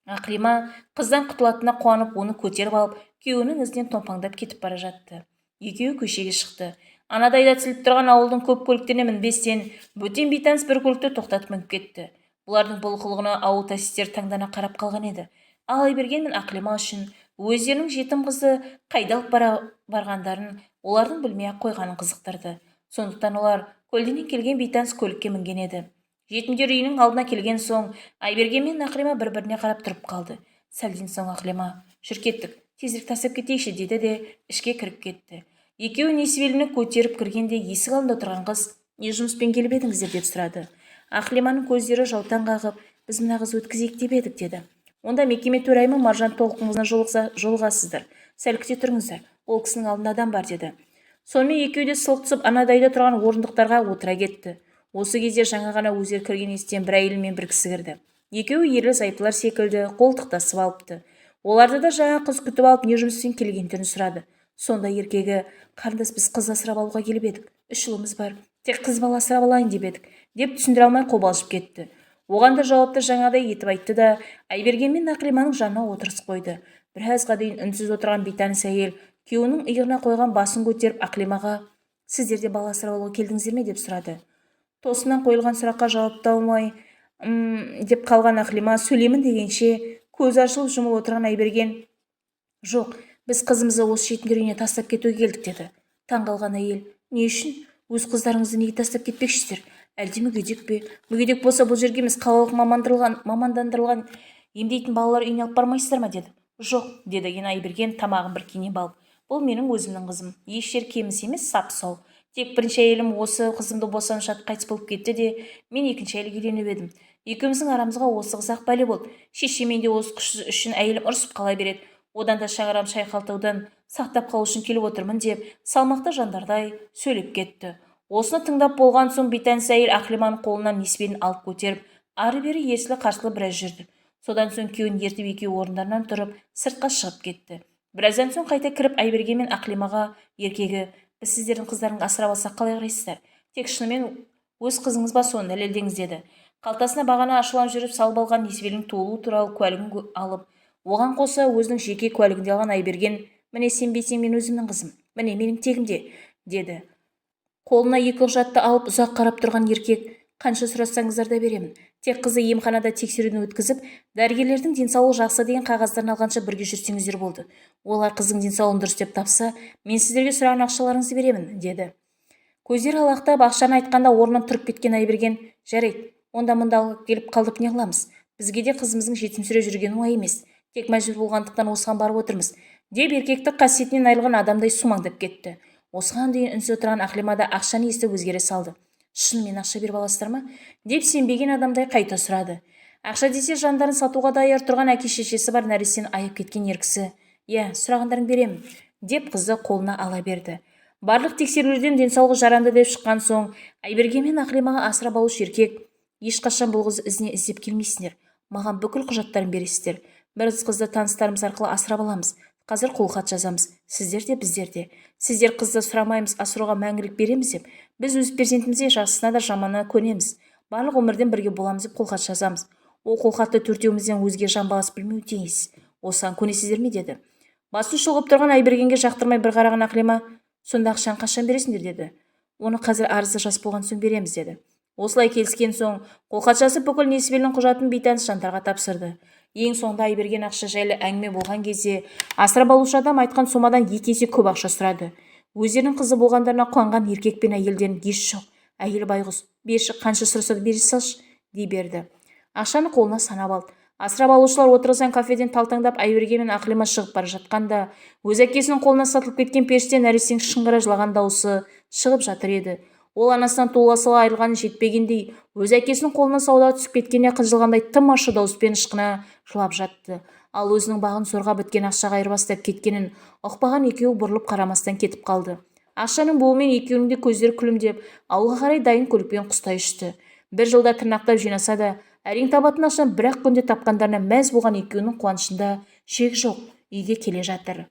Ақлима қыздан құтылатынына қуанып, оны көтеріп алып, күйеуінің ізінен томпаңдап кетіп бара жатты. Екеуі көшеге шықты. Анадайда тізіліп тұрған ауылдың көп көліктеріне мінбестен, бөтен бейтаныс бір көлікті тоқтатып мініп кетті. Бұлардың бұл қылығына ауыл таксистері таңдана қарап қалған еді. Ал Айберген мен Ақлима үшін өздерінің жетім қызды қайда алып барғандарын олардың білмей-ақ қойғанын қызықтырды. Сондықтан олар көлденең келген бейтаныс көлікке мінген еді. Жетімдер үйінің алдына келген соң Айберген мен Ақлима бір-біріне қарап тұрып қалды. Сәлден соң Ақлима, жүр кеттік, тезірек тастап кетейікші, деді де ішке кіріп кетті. Екеуі несібеліні көтеріп кіргенде есік алдында отырған қыз, не жұмыспен келіп едіңіздер, деп сұрады. Ақлиманың көздері жаутаң қағып, біз мына қызды өткізейік деп едік, деді. Онда мекеме төрайымы Маржан Толқынқызына жолығасыздар. Сәл күте тұрыңыздар, ол кісінің алдында адам бар, деді. Сонымен екеуі де сылқ түсіп анадайда тұрған орындықтарға отыра кетті. Осы кезде жаңа ғана өздері кірген есіктен бір әйел мен бір кісі кірді. Екеуі ерлі зайыптылар секілді қолтықтасып алыпты. Оларды да жаңа қыз күтіп алып не жұмыспен келгендерін сұрады. Сонда еркегі: «Қарындас, біз қыз асырап алуға келіп едік, үш ұлымыз бар, тек қыз бала асырап алайын деп едік», – деп түсіндіре алмай қобалжып кетті. Оған да жауапты жаңағыдай етіп айтты да, Айберген мен Ақлиманың жанына отырғызып қойды. Біразға дейін үнсіз отырған бейтаныс әйел күйеуінің иығына қойған басын көтеріп, Ақлимаға: «Сіздер де бала асырап алуға келдіңіздер ме?» – деп сұрады. Тосыннан қойылған сұраққа жауап таба алмай «М» деп қалған Ақлима сөйлеймін дегенше, көзі ашылып жұмылып отырған Айберген: «Жоқ, біз қызымызды осы жетімдер үйіне тастап кетуге келдік», – деді. Таң қалған әйел: «Не үшін? Өз қыздарыңызды неге тастап кетпекшісіздер? Әлде мүгедек пе? Мүгедек болса, бұл жерге емес, қалалық мамандандырылған емдейтін балалар үйіне алып бармайсыздар ма?» – деді. «Жоқ», – деді Айберген тамағын бір кенеп алып. «Бұл менің өзімнің қызым, еш жері кеміс емес, сап-сау. Тек бірінші әйелім осы қызымды босанып жатып қайтыс болып кетті де, мен екінші әйелге үйленіп едім. Екеуміздің арамызға осы қыз-ақ бәле болды. Шешемен де осы қыз үшін әйелім ұрысып қала береді. Одан да шаңырағым шайқалтудан сақтап қалу үшін келіп отырмын», – деп салмақты жандардай сөйлеп кетті. Осыны тыңдап болған соң, бейтаныс әйел Ақлиманың қолынан несібелін алып көтеріп, ары-бері ерсілі-қарсылы біраз жүрді. Содан соң күйеуін ертіп, екеуі орындарынан тұрып, сыртқа шығып кетті. Біраздан соң қайта кіріп, Айберген мен Ақлимаға еркегі: «Біз сіздердің қыздарыңызды асырап алсақ, қалай қарайсыздар? Тек шынымен өз қызыңыз ба, соны дәлелдеңіз», – деді. Қалтасына бағана ашуланып жүріп салып алған Несібелінің туылу туралы куәлігін алып, оған қоса өзінің жеке куәлігін де алған Айберген: «Міне, сенбесең, мен өзімнің қызым, міне, менің тегімде», – деді. Қолына екі құжатты алып ұзақ қарап тұрған еркек: «Қанша сұрасаңыздар да беремін. Тек қызды емханада тексеруден өткізіп, дәрігерлердің денсаулығы жақсы деген қағаздарын алғанша бірге жүрсеңіздер болды. Олар қыздың денсаулығын дұрыс деп тапса, мен сіздерге сұраған ақшаларыңызды беремін», – деді. Көздері алақтап, ақшаны айтқанда орнынан тұрып кеткен Айберген: «Жарайды, онда мұнда алып келіп қалдырып не қыламыз? Бізге де қызымыздың жетімсіреп жүргені оңай емес. Тек мәжбүр болғандықтан осыған барып отырмыз», – деп еркектік қасиетінен айырылған адамдай сумаңдап кетті. Осыған дейін үнсіз отырған Ақлима да ақшаны естіп өзгере салды. «Шынымен ақша беріп аласыздар ма?» – деп сенбеген адамдай қайта сұрады. Ақша десе, жандарын сатуға даяр тұрған әке-шешесі бар нәрестені аяп кеткен ер кісі: «Иә, сұрағандарың беремін», – деп қызды қолына ала берді. Барлық тексерулерден денсаулығы жарамды деп шыққан соң, Айберген мен Ақлимаға асырап алушы еркек: «Ешқашан бұл қыз ізіне іздеп келмейсіңдер, маған бүкіл құжаттарын бересіздер. Біз қызды таныстарымыз арқылы асырап аламыз. Қазір қолхат жазамыз, сіздер де, біздер де. Сіздер қызды сұрамаймыз, асырауға мәңгілік береміз деп, біз өз перзентімізге жақсысына да, жаманына көнеміз, барлық өмірден бірге боламыз деп қолхат жазамыз. Ол қолхатты төртеумізден өзге жан баласы білмеуі тиіс. Осыған көнесіздер ме?» – деді. Басын шұлғып тұрған Айбергенге жақтырмай бір қараған Ақлима: «Сонда ақшаны қашан бересіңдер?» – деді. «Оны қазір арызды жазып болған соң береміз», – деді. Осылай келіскен соң, қолхат жазып, бүкіл Несібелінің құжатын бейтаныс жандарға тапсырды. Ең соңында Айберген ақша жайлы әңгіме болған кезде, асырап алушы адам айтқан сомадан екі есе көп ақша сұрады. Өздерінің қызы болғандарына қуанған еркек пен әйелден ес жоқ. Әйел байғұс: «Берші, қанша сұраса да бере салшы», – дей берді. Ақшаны қолына санап алды. Асырап алушылар отырғызған кафеден талтаңдап Айберген мен Ақлима шығып бара жатқанда, өз әкесінің қолына сатылып кеткен періште нәрестенің шыңғыра жылаған дауысы шығып жатыр еді. Ол анасынан туыла сала айырылғаны жетпегендей, өз әкесінің қолына саудаға түсіп кеткеніне қынжылғандай, тым ащы дауыспен ышқына жылап жатты. Ал өзінің бағын зорға біткен ақшаға айырбастап кеткенін ұқпаған екеуі бұрылып қарамастан кетіп қалды. Ақшаның буымен екеуінің де көздері күлімдеп, ауылға қарай дайын көлікпен құстай ұшты. Бір жылда тырнақтап жинаса да, әрең табатын ақшаны бір-ақ күнде тапқандарына мәз болған екеуінің қуанышында шек жоқ. Үйге келе жатыр.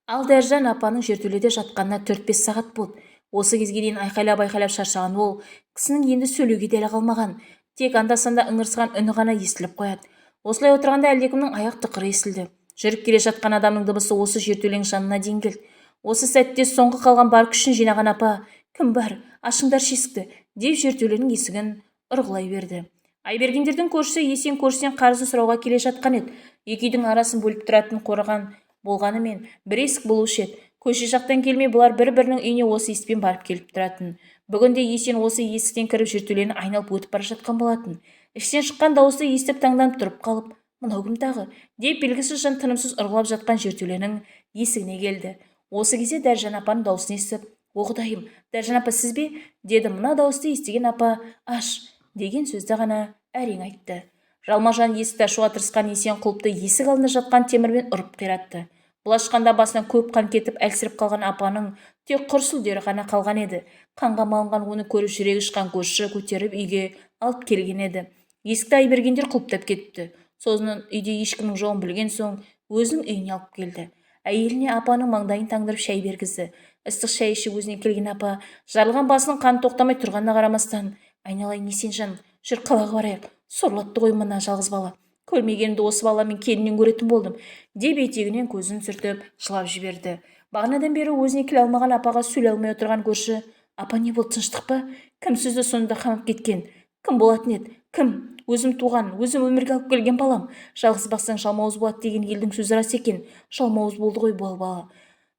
Ал Дәржан апаның жертөледе жатқанына 4-5 сағат болды. Осы кезге дейін айқайлап-айқайлап шаршаған ол кісінің енді сөйлеуге дәлі қалмаған. Тек анда-санда ыңырсыған үні ғана естіліп қояды. Осылай отырғанда әлдекімнің аяқ тықыры естілді. Жүріп келе жатқан адамның дыбысы осы жертөленің жанына дейін келді. Осы сәтте соңғы қалған бар күшін жинаған апа: «Кім бар? Ашыңдаршы есікті!» – деп жертөленің есігін ұрғылай берді. Айбергендердің көршісі Есен көршісінен қарызын сұрауға келе жатқан еді. Екі үйдің арасын бөліп тұратын қорған болғанымен, бір есік болушы еді. Көше жақтан келмей, бұлар бір-бірінің үйіне осы есікпен барып келіп тұратын. Бүгін де Есен осы есіктен кіріп, жертөлені айналып өтіп бара жатқан болатын. Іштен шыққан дауысты естіп, таңданып тұрып қалып: «Мынау кім тағы?» – деп, белгісіз жан тынымсыз ұрғылап жатқан жертөленің есігіне келді. Осы кезде Дәржан апаның дауысын естіп: «О, құдайым, Дәржан апа, сіз бе?» – деді. Мына дауысты естіген апа «Аш» деген сөзді ғана әрең айтты. Жалма-жан есікті ашуға тырысқан Есен құлыпты есік алдында жатқан темірмен ұрып қиратты. Бұл ашқанда басынан көп қан кетіп, әлсіреп қалған апаның тек құр сүлдері ғана қалған еді. Қанға малынған оны көріп, жүрегі ұшқан көрші көтеріп үйге алып келген еді. Есікті Айбергендер құлыптап кетіпті. Сосын үйде ешкімнің жоғын білген соң, өзінің үйіне алып келді. Әйеліне апаның маңдайын таңдырып шай бергізді. Ыстық шай ішіп өзіне келген апа жарылған басының қаны тоқтамай тұрғанына қарамастан, айналайын Есенжан, жүр қалаға барайық, сорлатты ғой мына жалғыз бала. Көрмегенімді осы бала мен келіннен көретін болдым, деп етегінен көзін сүртіп жылап жіберді. Бағанадан бері өзіне келе алмаған апаға сөйлей алмай отырған көрші, апа не болды, тыныштық па? Кім сізді сонда қамап кеткен? Кім болатын еді? Кім? Өзім туған, өзім өмірге алып келген балам. Жалғыз бақсаң жалмауыз болады деген елдің сөзі рас екен. Жалмауыз болды ғой бұл бала.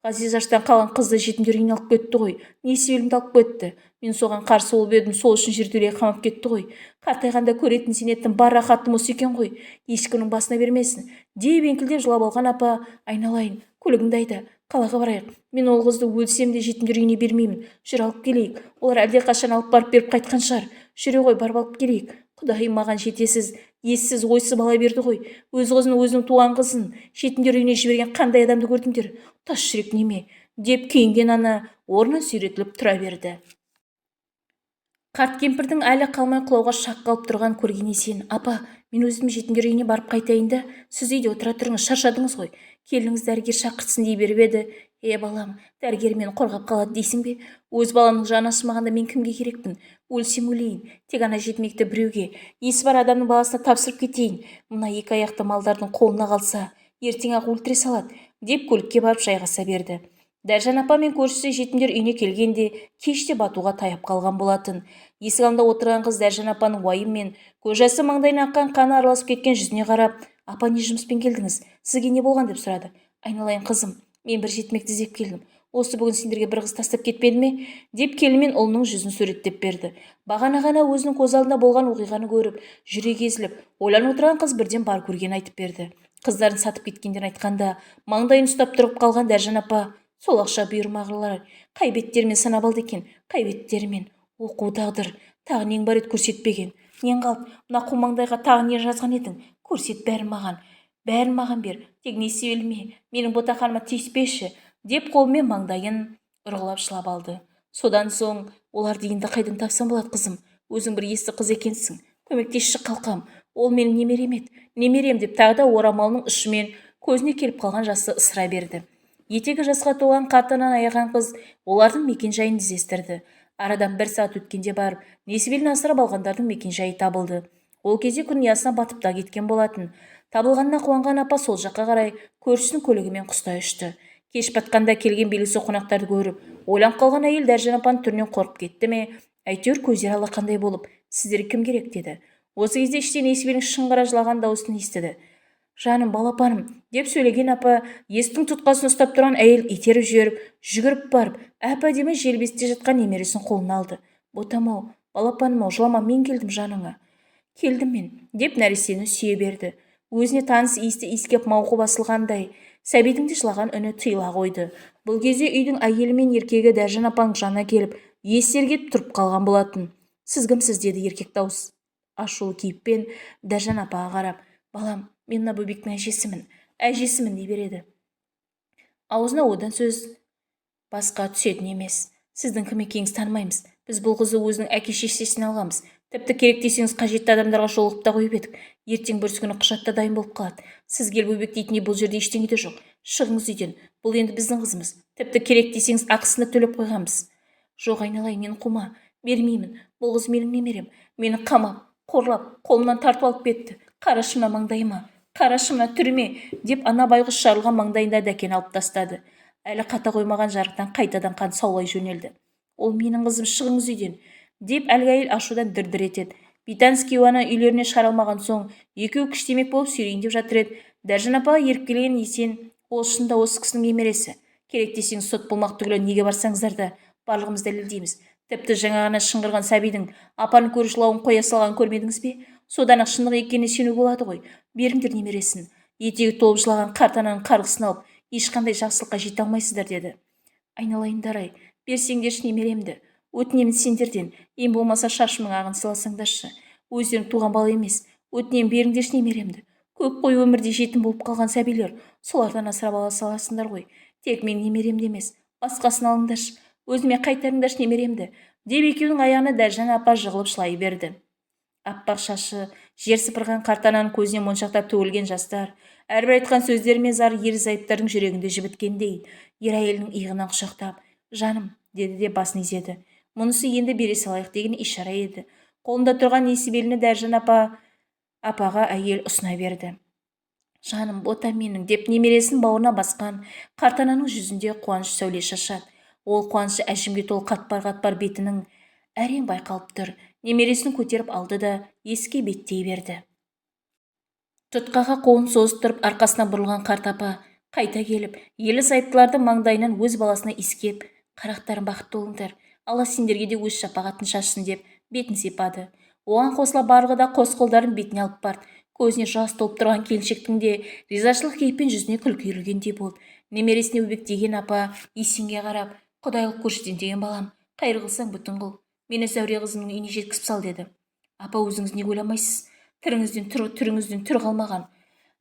Ғазиз аштан қалған қызды жетімдер үйіне алып кетті ғой. Несібелімді алып кетті. Мен соған қарсы болып едім, сол үшін жертөлеге қамап кетті ғой. Қартайғанда көретін сенетін бар рахатым осы екен ғой. Ешкімнің басына бермесін, деп еңкілдеп жылап алған апа, айналайын, көлігіңді айда, қалаға барайық. Мен ол қызды өлсем де жетімдер үйіне бермеймін. Жүр алып келейік. Олар әлдеқашан алып барып беріп қайтқан шығар. Жүре ғой, барып алып келейік. Құдайым маған жетесіз, ессіз, ойсыз бала берді ғой. Өз қызын, өзінің туған қызын жетімдер үйіне жіберген қандай адамды көрдіңдер? Тас жүрек неме? Деп күйінген ана орнынан сүйретіліп тұра берді. Қарт кемпірдің әлі қалмай құлауға шақ қалып тұрған көрген Есен, апа, мен өзім жетімдер үйіне барып қайтайын да, сіз үйде отыра тұрыңыз, шаршадыңыз ғой. Келініңіз дәрігер шақыртсын дей беріп еді. Е, балам, дәрігер мені қорғап қалады дейсің бе? Өз баламның жаны ашымағанда мен кімге керекпін? Өлсем өлейін, тек ана жетімекті біреуге, есі бар адамның баласына тапсырып кетейін. Мына екі аяқты малдардың қолына қалса, ертең-ақ өлтіре салады, деп көлікке барып жайғаса берді. Дәржан апа мен көршісі жетімдер үйіне келгенде кеште батуға таяп қалған болатын. Есік алдында отырған қыз Дәржан апаның уайым мен көз жасы маңдайына аққан қаны араласып кеткен жүзіне қарап, апа, не жұмыспен келдіңіз? Сізге не болған деп сұрады. Айналайын қызым, мен бір жетімекті іздеп келдім. Осы бүгін сендерге бір қыз тастап кетпеді ме? Деп келін мен ұлының жүзін суреттеп берді. Бағана ғана өзінің көз алдында болған оқиғаны көріп, жүрегі езіліп, ойланып отырған қыз бірден бар көргенін айтып берді. Қыздарын сатып кеткендерін айтқанда, маңдайын ұстап тұрып қалған Дәржан апа, сол ақша бұйырмағырлар қай беттерімен санап алды екен, қай беттерімен? Оқу тағдыр, тағы нең бар еді көрсетпеген? Нең қалды? Мына қу маңдайға тағы не жазған едің? Көрсет бәрін маған. Бәрін маған бер, тек несібеліме, менің ботақаныма тиіспеші, деп қолымен маңдайын ұрғылап жылап алды. Содан соң оларды енді қайдан тапсам болады, қызым? Өзің бір есті қыз екенсің. Көмектесші қалқам, ол менің немерем еді, немерем деп тағы да орамалының ұшымен көзіне келіп қалған жасы ысыра берді. Етегі жасқа толған қарт ананы аяған қыз олардың мекен-жайын іздестірді. Арадан бір сағат өткенде барып, несібелін асырап алғандардың мекен-жайы табылды. Ол кезде күн ұясына батып та кеткен болатын. Табылғанына қуанған апа сол жаққа қарай көршісінің көлігімен құстай ұшты. Кеш батқанда келген белгісіз қонақтарды көріп, ойланып қалған әйел Дәржан апаның түрінен қорқып кетті ме, әйтеуір көздері алақандай болып, сіздерге кім керек деді. Осы кезде іштен Несібелінің шыңғыра жылаған дауысын естіді. Жаным, балапаным, деп сөйлеген апа, есіктің тұтқасын ұстап тұрған әйел итеріп жіберіп, жүгіріп барып, әп-әдемі желбесте жатқан немересін қолына алды. Ботам-ау, балапаным-ау, жылама, мен келдім жаныңа. Келдім мен, деп нәрестені сүйе берді. Өзіне таныс иісті иіскеп мауқы басылғандай, сәбидің де жылаған үні тыйыла қойды. Бұл кезде үйдің әйелі мен еркегі Дәржан апаның жанына келіп, естері кетіп тұрып қалған болатын. Сіз кімсіз, деді еркек дауыс ашулы кейіппен Дәржан апаға қарап. Балам, мен мына бөбектің әжесімін, әжесімін дей береді. Аузына одан сөз басқа түсетін емес. Сіздің кім екеніңізді танымаймыз. Біз бұл қызды өзінің әке-шешесінен алғанбыз. Тіпті керек десеңіз қажетті адамдарға жолығып та қойып едік. Ертең бүрсігүні құжат та дайын болып қалады. Сіз келіп бөбек дейтіндей бұл жерде ештеңе де жоқ. Шығыңыз үйден. Бұл енді біздің қызымыз. Тіпті керек десеңіз ақысын да төлеп қойғанбыз. Жоқ, айналайын, мені қума. Бермеймін. Бұл қыз менің немерем. Мені қамап, қорлап, қолымнан тартып алып кетті. Қарашы мына маңдайыма, қарашы мына түріме, деп ана байғұс жарылған маңдайында дәкен алып тастады. Әлі қата қоймаған жарықтан қайтадан қан саулай жөнелді. Ол менің қызым, шығыңыз үйден, деп әлгі әйел ашудан дір-дір етеді. Бейтаныс кейуана үйлеріне шығара алмаған соң, екеуі күштемек болып сүйрейін деп жатыр еді. Дәржан апаға еріп келген Есен, ол шынында осы кісінің немересі. Керек десеңіз сот болмақ түгілі неге барсаңыздар да барлығымыз дәлелдейміз. Тіпті жаңа ғана шыңғырған сәбидің апаны көріп жылауын қоя салғанын көрмедіңіз бе? Содан ақ шындық екеніне сенуге болады ғой. Беріңдер немересін. Етегі толып жылаған қарт ананың қарғысын алып, ешқандай жақсылыққа жете алмайсыздар, деді. Айналайындар-ай, берсеңдерші немеремді. Өтінемін сендерден, ең болмаса шашымның ағын сыйласаңдаршы. Өздерің туған бала емес, өтінемін беріңдерші немеремді. Көп қой өмірде жетім болып қалған сәбилер, солардан асырап ала саласыңдар ғой. Тек менің немеремді емес, басқасын алыңдаршы. Өзіме қайтарыңдаршы немеремді, деп екеуінің аяғына Дәржан апа жығылып жылай берді. Аппақ шашы жер сыпырған қарт ананың көзіне моншақтап төгілген жастар, Әрбір айтқан сөздері мен зары ерлі-зайыптардың жүрегінде жібіткендей. Ер әйелінің иығынан құшақтап, «Жаным», деді де басын изеді. Мұнысы енді бере салайық деген ишара еді. Қолында тұрған несібеліні Дәржан апаға әйел ұсына берді. «Жаным, ботам менің», деп немересін бауырына басқан қарт ананың жүзінде қуаныш сәуле шашады. Ол қуанышы әжімге толы қатпар-қатпар бетінің әрең байқалып тұр. Немересін көтеріп алды да есікке беттей берді. Тұтқаға қолын созып тұрып арқасына бұрылған қарт апа қайта келіп, ерлі-зайыптылардың маңдайынан өз баласына иіскеп, «Қарақтарым, бақытты болыңдар, Алла сендерге де өз шапағатын шашсын», деп бетін сипады. Оған қосыла барлығы да қос қолдарын бетіне алып барды. Көзіне жас толып тұрған келіншектің де ризашылық кейіппен жүзіне күлкі үйірілгендей болды. Немересіне өбектеген апа Есенге қарап, «Құдайлық көршіден деген балам, қайыр қылсаң бүтін қыл, мені Зәуре қызымның үйіне жеткізіп сал», деді. «Апа, өзіңіз неге ойламайсыз? Түріңізден түр қалмаған,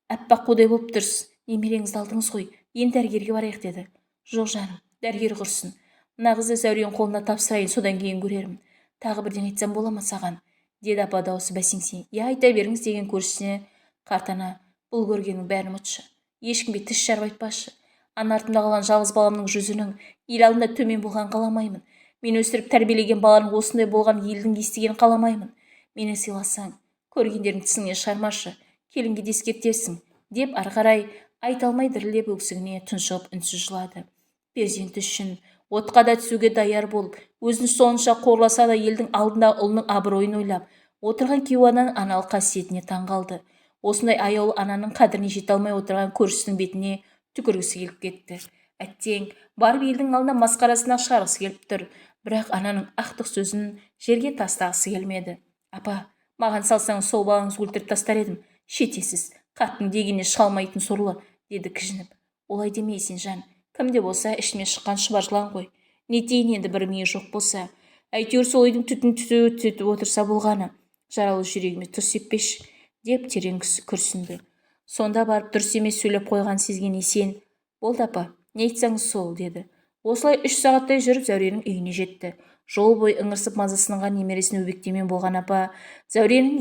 аппақ қудай болып тұрсыз. Немереңізді алдыңыз ғой, енді дәрігерге барайық», деді. «Жоқ, жаным, дәрігер құрсын. Мына қызды Зәуренің қолына тапсырайын, содан кейін көрермін. Тағы бірдеңе айтсам бола ма саған?» деді апа даусы бәсеңсей. «Иә, айта беріңіз», деген көршісіне қарт ана, «Бұл көргеннің бәрін ұмытшы, ешкімге тіс жарып айтпашы. Ана артымда қалған жалғыз баламның жүзінің ел алдында төмен болғанын қаламаймын. Мен өсіріп тәрбиелеген баланың осындай болған елдің естігенін қаламаймын. Мені сыйласаң, көргендердің тісіңнен шығармашы, келінге де ескертерсің», деп ары қарай айта алмай дірілдеп, өксігіне тұншығып үнсіз жылады. Перзенті үшін отқа да түсуге даяр болып, өзін сонша қорласа да елдің алдында ұлының абыройын ойлап отырған кейуананың аналық қасиетіне таң қалды. Осындай аяулы ананың қадіріне жете алмай отырған көршісінің бетіне түкіргісі келіп кетті. Әттең, барып елдің алдына масқарасына шығарғысы келіп тұр. Бірақ ананың ақтық сөзін жерге тастағысы келмеді. «Апа, маған салсаңыз, сол балаңызды өлтіріп тастар едім. Шетесіз, қатын дегеніне шыға алмайтын сорлы», деді кіжініп. «Олай деме, Есенжан, кім де болса ішінен шыққан шұбар жылан ғой. Нетейін енді, бір миы жоқ болса. Әйтеуір сол үйдің түтін түтетіп отырса болғаны. Жаралы жүрегіме тұз сеппеші», деп терең күрсінді. Сонда барып дұрыс емес сөйлеп қойғанын сезген Есен, «Болды, апа, не айтсаңыз сол», деді. Осылай 3 сағаттай жүріп Зәуренің үйіне жетті. Жол бойы ыңырсып мазасынған немересін өбектеумен болған апа Зәуренің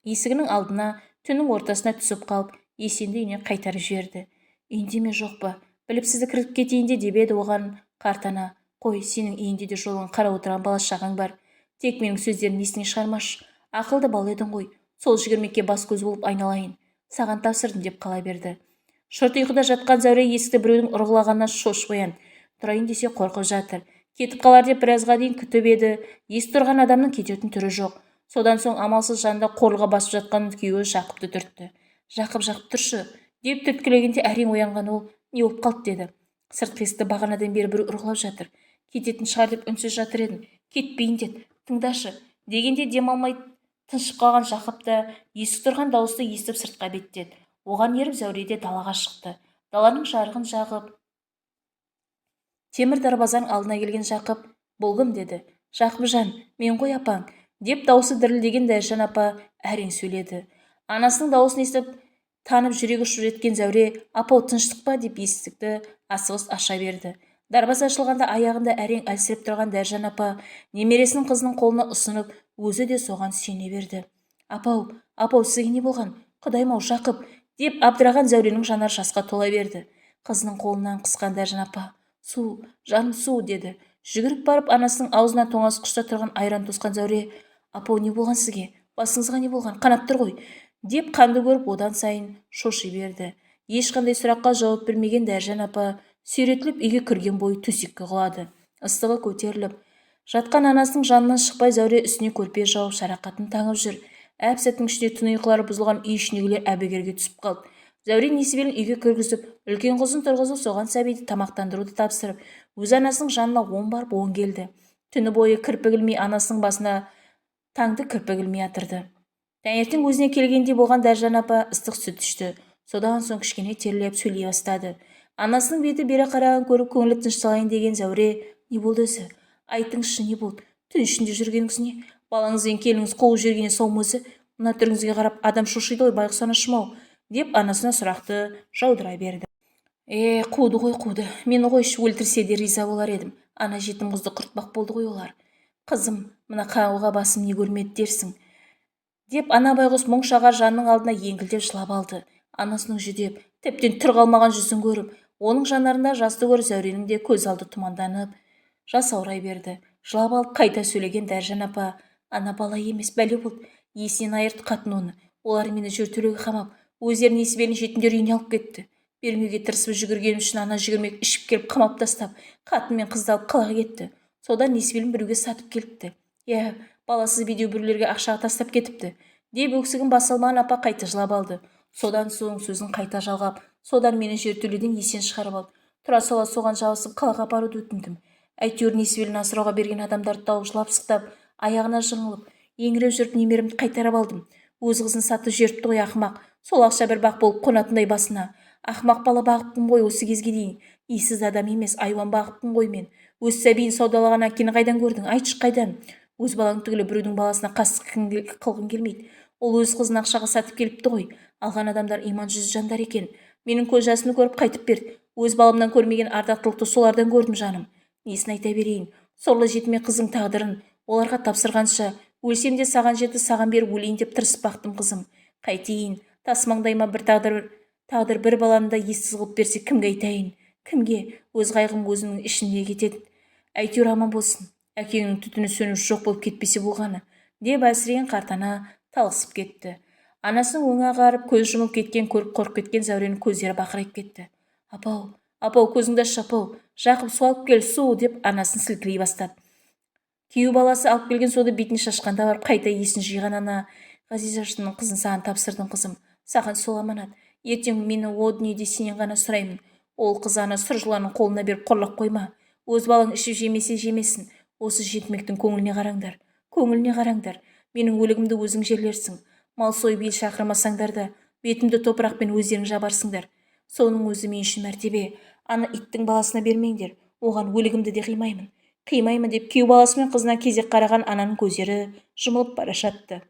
есігінің алдына түннің ортасына түсіп қалып, Есенді үйіне қайтарып жіберді. «Үйінде ме, жоқ па, біліп сізді кіріп кетейін де», деп еді оған қарт ана, «Қой, сенің үйінде де жолың қарап отырған бала-шағаң бар. Тек менің сөздерімді есіңе шығармашы. Ақылды бала едің ғой, сол жүгірмекке бас-көз болып айналайын, саған тапсырдым», деп қала берді. Шырт ұйқыда жатқан Зәуре есікті біреудің ұрғылағанынан шошып оянды. Тұрайын десе қорқып жатыр. Кетіп қалар деп біразға дейін күтіп еді, ес тұрған адамның кететін түрі жоқ. Содан соң амалсыз жанында қорлыға басып жатқан күйеуі Жақыпты түртті. «Жақып, Жақып, тұршы», деп түрткілегенде әрең оянған ол, «Не болып қалды?» деді. «Сыртқы есікті бағанадан бері біреу ұрғылап жатыр. Кететін шығар деп үнсіз жатыр едім, кетпейін деді. Тыңдашы», дегенде дем алмай тыншып қалған Жақып та есік тұрған дауысты естіп сыртқа беттеді. Оған еріп Зәуре де далаға шықты. Даланың жарығын жағып, темір дарбазаның алдына келген Жақып, «Бұл кім?» деді. «Жақыпжан, мен ғой апаң», деп даусы дірілдеген Дәржан апа әрең сөйледі. Анасының дауысын естіп танып жүрегі ұшып жеткен Зәуре, «Апау, тыныштық па?» деп есікті асығыс аша берді. Дарбаза ашылғанда аяғында әрең әлсіреп тұрған Дәржан апа немересін қызының қолына ұсынып, өзі де соған сүйене берді. «Апау, апау, сізге не болған? Құдайым-ау, Жақып», деп абдыраған Зәуренің жанары жасқа тола берді. Қызының қолынан қысқан Дәржан апа, «Су, жаным, су», деді. Жүгіріп барып анасының аузына тоңазытқышта тұрған айран тосқан Зәуре, «Апау, не болған сізге? Басыңызға не болған? Қанап тұр ғой», деп қанды көріп одан сайын шоши берді. Ешқандай сұраққа жауап бермеген Дәржан апа сүйретіліп үйге кірген бойы төсекке құлады. Ыстығы көтеріліп жатқан анасының жанынан шықпай Зәуре үстіне көрпе жауып, шарақатын таңып жүр. Әп-сәттің ішінде түн ұйқылары бұзылған үй ішіндегілер әбігерге түсіп қалды. Зәуре Несібелін үйге кіргізіп, үлкен қызын тұрғызып, соған сәбиді тамақтандыруды тапсырып, өз анасының жанына он барып он келді. Түні бойы кірпік ілмей анасының басына таңды кірпік ілмей атырды. Таңертең өзіне келгендей болған Дәржан апа ыстық сүт ішті. Содан соң кішкене терлеп сөйлей бастады. Анасының беті бері қарағанын көріп көңілі тынышталайын деген Зәуре, «Не болды өзі? Айтыңызшы, не болды? Түн ішінде жүргеніңіз не? Балаңыз бен келініңіз қуып жібергеннен соң өзі? Мына түріңізге қарап адам шошиды ғой, байғұс анашым-ау», деп анасына сұрақты жаудыра берді. Қуды ғой, қуды. Мені қойшы, өлтірсе де риза болар едім. Ана жетім қызды құртпақ болды ғой олар. Қызым, мына қауға басым не көрмеді дерсің. Деп ана байғұс мұң шағар жанның алдына еңкілдеп жылап алды. Анасының жүдеп, тіптен түр қалмаған жүзін көріп, оның жанарында жасты көріп, Зәуренің де көз алды тұманданып, жасаурай берді. Жылап алып қайта сөйлеген Дәржан апа: «Ана бала емес, бәле болды. Есінен айырды қатын оны. Олар мені жертөлеге қамап, өздері несібелін жетімдер үйіне алып кетті. Бермеуге тырысып жүгіргенім үшін ана жүгірмек ішіп келіп қамап тастап, қатын мен қызды алып қалаға кетті. Содан несібелін біреуге сатып келіпті. Иә, баласыз бедеу біреулерге ақшаға тастап кетіпті», – деп өксігін баса алмаған апа қайта жылап алды. Содан соң сөзін қайта жалғап: «Содан мені жертөледен есен шығарып алды. Тұра сала соған жабысып қалаға апаруды өтіндім. Әйтеуір несібелін асырауға берген адамдарды тауып, жылап-сықтап, аяғына жығылып, еңіреп жүріп немеремді қайтарып алдым. Өз қызын сатып жіберіпті ғой ақымақ. Сол ақша бір бақ болып қонатындай басына. Ақымақ бала бағыппын ғой осы кезге дейін. Иесіз адам емес, айуан бағыппын ғой мен. Өз сәбиін саудалаған әкені қайдан көрдің, айтшы, қайдан? Өз балаң түгілі біреудің баласына қастық қылғың келмейді. Ол өз қызын ақшаға сатып келіпті ғой. Алған адамдар иман жүзді жандар екен. Менің көз жасымды көріп қайтып берді. Өз баламнан көрмеген ардақтылықты солардан көрдім, жаным. Несін айта берейін? Сорлы жетіме қызың тағдырын оларға тапсырғанша, өлсем де саған жеті, саған беріп өлейін деп тырысып бақтым, қызым. Қайтейін, тас маңдайыма бір тағдыр бір баланы да ессіз қылып берсе, кімге айтайын, кімге? Өз қайғым өзімнің ішімде кетеді. Әйтеуір аман болсын. Әкеңнің түтіні сөніп жоқ болып кетпесе болғаны», – деп әлсіреген қарт ана талықсып кетті. Анасының өңі ағарып, көз жұмып кеткен көріп қорқып кеткен Зәуренің көздері бақырайып кетті. «Апау, апау, көзіңді ашшы, апау! Жақып, су алып кел, су!» – деп анасын сілкілей бастады. Күйеу баласы алып келген суды бетіне шашқанда барып қайта есін жиған ана: «Ғазизашының қызын саған тапсырдым, қызым. Саған сол аманат. Ертең мені о дүниеде сенен ғана сұраймын. Ол қыз ана сұр жыланның қолына беріп қорлап қойма. Өз балаң ішіп жемесе жемесін, осы жетімектің көңіліне қараңдар, көңіліне қараңдар. Менің өлігімді өзің жерлерсің. Мал сойып ел шақырмасаңдар да, бетімді топырақпен өздерің жабарсыңдар. Соның өзі мен үшін мәртебе. Ана иттің баласына бермеңдер. Оған өлігімді де қимаймын, қимаймын», – деп күйеу баласы мен қызына кезек қараған ананың көздері жұмылып бара жатты.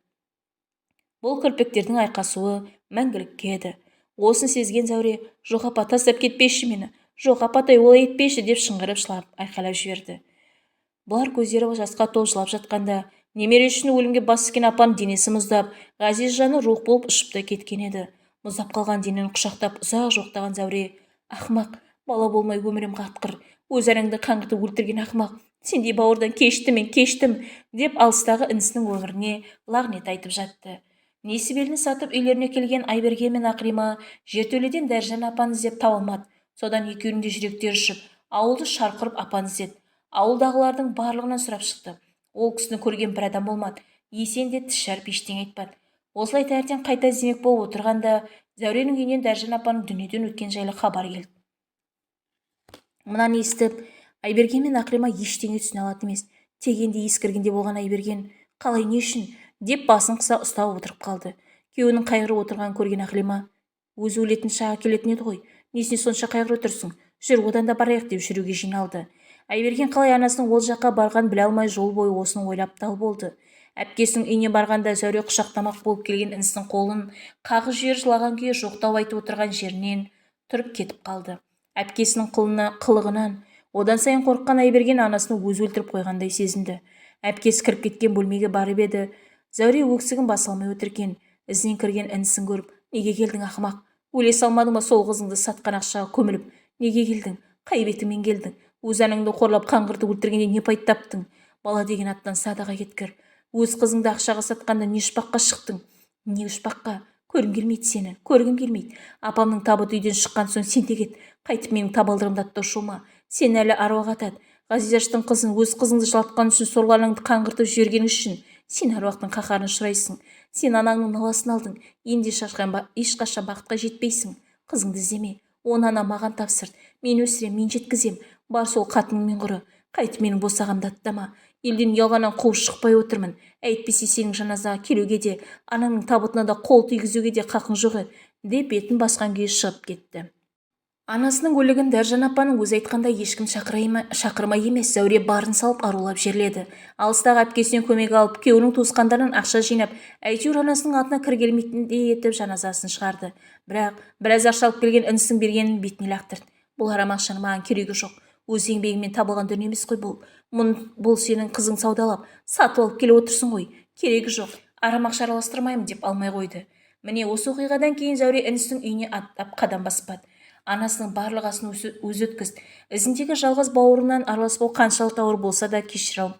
Бұл кірпіктердің айқасуы мәңгілікке еді. Осыны сезген Зәуре: «Жоқ, апа, тастап кетпеші мені! Жоқ, апатай, олай етпеші!» – деп шыңғырып жылап айқайлап жіберді. Бұлар көздері жасқа толып жылап жатқанда, немересі үшін өлімге бас тіккен апаның денесі мұздап, ғазиз жаны рух болып ұшып та кеткен еді. Мұздап қалған денені құшақтап ұзақ жоқтаған Зәуре: «Ақымақ, бала болмай өмірім қатқыр, өз анаңды қаңғытып өлтірген ақымақ, сендей бауырдан кештім мен, кештім», – деп алыстағы інісінің өміріне лағнет айтып жатты. Несібеліні сатып үйлеріне келген Айберген мен Ақлима жертөледен Дәржан апаны іздеп таба алмады. Содан екеуінің де жүректері ұшып, ауылды шарқ ұрып апаны іздеді. Ауылдағылардың барлығынан сұрап шықты. Ол кісіні көрген бір адам болмады. Есен де тіс жарып ештеңе айтпады. Осылай таңертең қайта іздемек болып отырғанда, Зәуренің үйінен Дәржан апаның дүниеден өткен жайлы хабар келді. Мынаны естіп, Айберген мен Ақлима ештеңе түсіне алатын емес. Тек енді ескіргенде болған Айберген: «Қалай, не үшін?» – деп басын қыса ұстап отырып қалды. Күйеуінің қайғырып отырғанын көрген Ақлима: «Өзі өлетін шағы келетін еді ғой, несіне сонша қайғырып отырсың? Жүр, одан да барайық», – деп жүруге жиналды. Айберген қалай анасының ол жаққа барғанын біле алмай, жол бойы осыны ойлап дал болды. Әпкесінің үйіне барғанда Зәуре құшақтамақ болып келген інісінің қолын қағып жіберіп, жылаған күйі жоқтау айтып отырған жерінен тұрып кетіп қалды. Әпкесінің қылығынан одан сайын қорыққан Айберген анасын өзі өлтіріп қойғандай сезінді. Әпкесі кіріп кеткен бөлмеге барып еді, Зәуре өксігін баса алмай отыр екен. Ізінен кірген інісін көріп: «Неге келдің, ақымақ? Өле салмадың ба сол қызыңды сатқан ақшаға көміліп? Неге келдің? Қай бетіңмен келдің? Өз анаңды қорлап, қаңғыртып өлтіргенде не пайда таптың? Бала деген аттан садаға кеткір. Өз қызыңды ақшаға сатқанда не ұшпаққа шықтың, не ұшпаққа? Көргім келмейді сені, көргім келмейді. Апамның табыты үйден шыққан соң сен де кет. Қайтып менің табалдырығымды аттаушы болма. Сен әлі аруақ атады. Ғазизаштың қызын, өз қызыңды жылатқан үшін, сорлы анаңды қаңғыртып жібергенің үшін сен аруақтың қаһарына ұшырайсың. Сен анаңның наласын алдың. Енді ешқашан бақытқа жетпейсің. Қызыңды іздеме. Оны ана маған тапсырды. Мен өсірем, мен жеткізем. Бар, сол қатыныңмен құры. Қайтып менің босағамды аттама. Елден ұялғаннан қуып шықпай отырмын. Әйтпесе сенің жаназаға келуге де, анаңның табытына да қол тигізуге де қақың жоқ еді», – деп бетін басқан күйі шығып кетті. Анасының өлігін Дәржан апаның өзі айтқандай ешкім шақырмай емес, Зәуре барын салып арулап жерледі. Алыстағы әпкесінен көмек алып, күйеуінің туысқандарынан ақша жинап, әйтеуір анасының атына кір келмейтіндей етіп жаназасын шығарды. Бірақ біраз ақша алып келген інісінің бергенін бетіне лақтырды. «Бұл арам ақшаның маған керегі жоқ. Өз еңбегіммен табылған дүние емес қой бұл. Бұл сенің қызың саудалап, сатып алып келіп отырсың ғой. Керегі жоқ. Арам ақша араластырмаймын деп алмай қойды. Міне, осы оқиғадан кейін Зәуре інісінің үйіне аттап қадам баспады. Анасының барлық асын өзі өткізді. Ізіндегі жалғыз бауырынан араласпау қаншалықты ауыр болса да кешіре ал.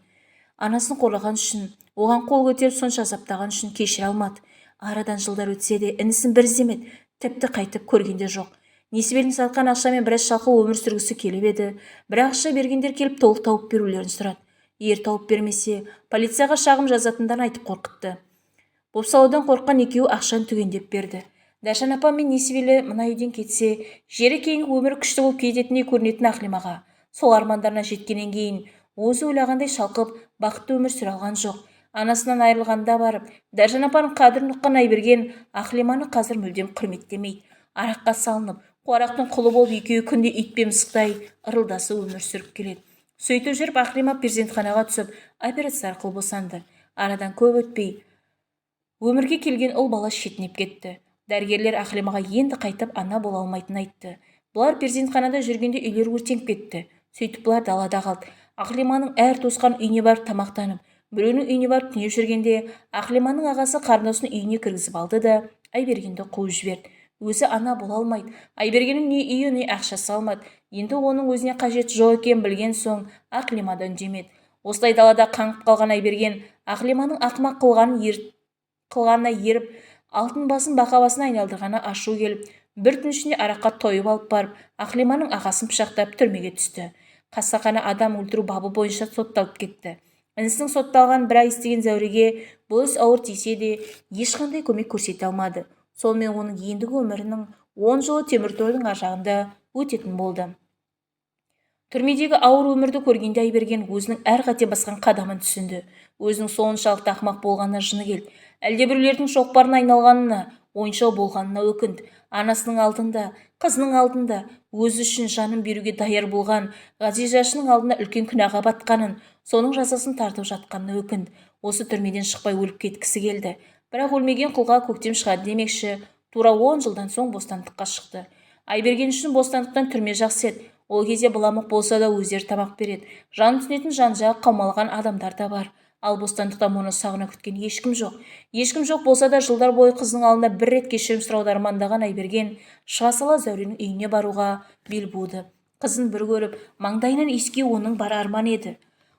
Анасын қорлаған үшін, оған қол көтеріп сонша азаптаған үшін кешіре алмады. Арадан жылдар өтсе де інісін бір іздемеді, тіпті қайтып көрген де жоқ. Несібелінің сатқан ақшамен біраз шалқып өмір сүргісі келіп еді, бірақ ақша бергендер келіп толық тауып берулерін сұрады. Егер тауып бермесе, полицияға шағым жазатындарын айтып қорқытты. Бопсалаудан қорыққан екеуі ақшаны түгендеп берді. Дәржан апа мен Несібелі мына үйден кетсе, жері кеңіп өмірі күшті болып кететіндей көрінетін Ақлимаға. Сол армандарына жеткеннен кейін өзі ойлағандай шалқып, бақытты өмір сүре алған жоқ. Анасынан айырылғанда барып, Дәржан апаның қадірін ұққан Айберген Ақлиманы қазір мүлдем құрметтемейді. Араққа салынып, қуарақтың құлы болып екеуі күнде ит пен мысықтай ырылдасып өмір сүріп келеді. Сөйтіп жүріп Ақлима перзентханаға түсіп, операция арқылы босанды. Арадан көп өтпей, өмірге келген ұл бала шетінеп кетті. Дәрігерлер Ақлимаға енді қайтып ана бола алмайтынын айтты. Бұлар перзентханада жүргенде үйлері өртеніп кетті. Сөйтіп бұлар далада қалды. Ақлиманың әр туысқан үйіне барып тамақтанып, біреуінің үйіне барып түнеп жүргенде Ақлиманың ағасы қарындасын үйіне кіргізіп алды да Айбергенді қуып жіберді. Өзі ана бола алмайды. Айбергеннің не үйі, не ақшасы қалмады. Енді оның өзіне қажеті жоқ екенін білген соң Ақлима да үндемеді. Осылай далада қаңғып қалған Айберген Ақлиманың ақымақ қылғанына еріп, алтын басын бақа басына айналдырғаны ашу келіп, бір түн ішінде араққа тойып алып барып, Ақлиманың ағасын пышақтап түрмеге түсті. Қасақана адам өлтіру бабы бойынша сотталып кетті. Інісінің сотталғанын бір естіген Зәуреге бұл іс ауыр тисе де, ешқандай көмек көрсете алмады. Сонымен оның ендігі өмірінің 10 жылы темір тордың ар жағында өтетін болды. Түрмедегі ауыр өмірді көргенде Айберген өзінің әр қате басқан қадамын түсінді. Өзінің соншалықты ақымақ болғанына жыны келді. Әлдебіреулердің шоқпарына айналғанына, ойыншығы болғанына өкінді. Анасының алдында, қызының алдында өзі үшін жанын беруге даяр болған Ғазизашының алдында үлкен күнәға батқанын, соның жазасын тартып жатқанына өкінді. Осы түрмеден шықпай өліп кеткісі келді. Бірақ өлмеген құлға көктем шығады демекші, тура 10 жылдан соң бостандыққа шықты. Айберген үшін бостандықтан түрме жақсы еді. Ол кезде быламық болса да өздері тамақ береді. Жан түсінетін жан-жағы қаумалаған адамдар да бар. Ал бостандықта мұны сағына күткен ешкім жоқ. Ешкім жоқ болса да жылдар бойы қызының алдында бір рет кешірім сұрауды армандаған Айберген шыға сала Зәуренің үйіне баруға бел буды. Қызын бір көріп, маңдайынан иіскеу оның бар арманы еді.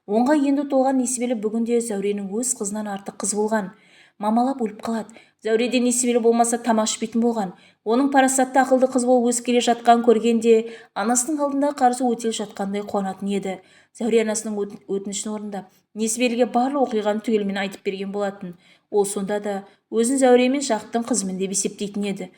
Оңға енді толған Несібелі бүгінде Зәуренің өз қызынан артық қыз болған. Мамалап өліп қалады. Зәуреде Несібелі болмаса тамақ ішпейтін болған. Оның парасатты ақылды қыз болып өсіп келе жатқанын көргенде анасының алдында қарызы өтеліп жатқандай қуанатын еді. Зәуре анасының өтінішін орындап, Несібеліге барлық оқиғаны түгелімен айтып берген болатын. Ол сонда да өзін Зәуре мен Жақыптың қызымын деп есептейтін еді.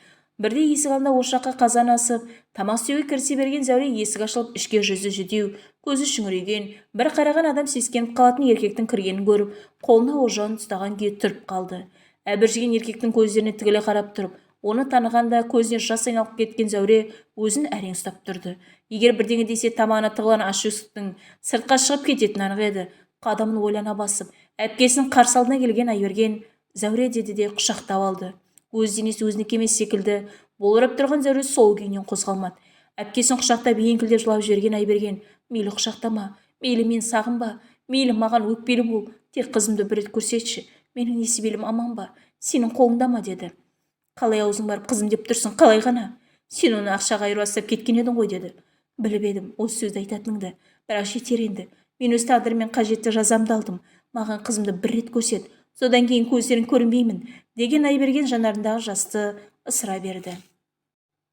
Бірде есік алдында ошаққа қазан асып, тамақ істеуге кірісе берген Зәуре есік ашылып, ішке жүзі жүдеу, көзі шүңірейген, бір қараған адам сескеніп қалатын еркектің кіргенін көріп, қолына ожауын ұстаған күйі тұрып қалды. Әбіржіген еркектің көздеріне тігіле қарап тұрып, оны танығанда көзіне жас айналып кеткен Зәуре өзін әрең ұстап тұрды. Егер бірдеңе десе тамағына тығылған ащы өксіктің сыртқа шығып кететіні анық еді. Қадамын ойлана басып, әпкесінің қарсы алдына келген Айберген «Зәуре» деді де құшақтап алды. Өз денесі өзінікі емес секілді болбырап тұрған Зәуре сол күйінен қозғалмады. Әпкесін құшақтап еңкілдеп жылап жіберген Айберген «Мейлі құшақтама, мейлі мен сағынба, мейлі маған өкпелі бол, тек қызымды бір рет көрсетші, менің Несібелім аман ба, сенің қолыңда ма?» деді. «Қалай аузың барып қызым деп тұрсың, қалай ғана? Сен оны ақшаға айырбастап кеткен едің ғой» деді. «Біліп едім осы сөзді айтатыныңды, бірақ жетер енді. Мен өз тағдырыммен қажетті жазамды алдым. Маған қызымды бір рет көрсет, содан кейін көздерін көрінбеймін» деген Айберген жанарындағы жасты ысыра берді.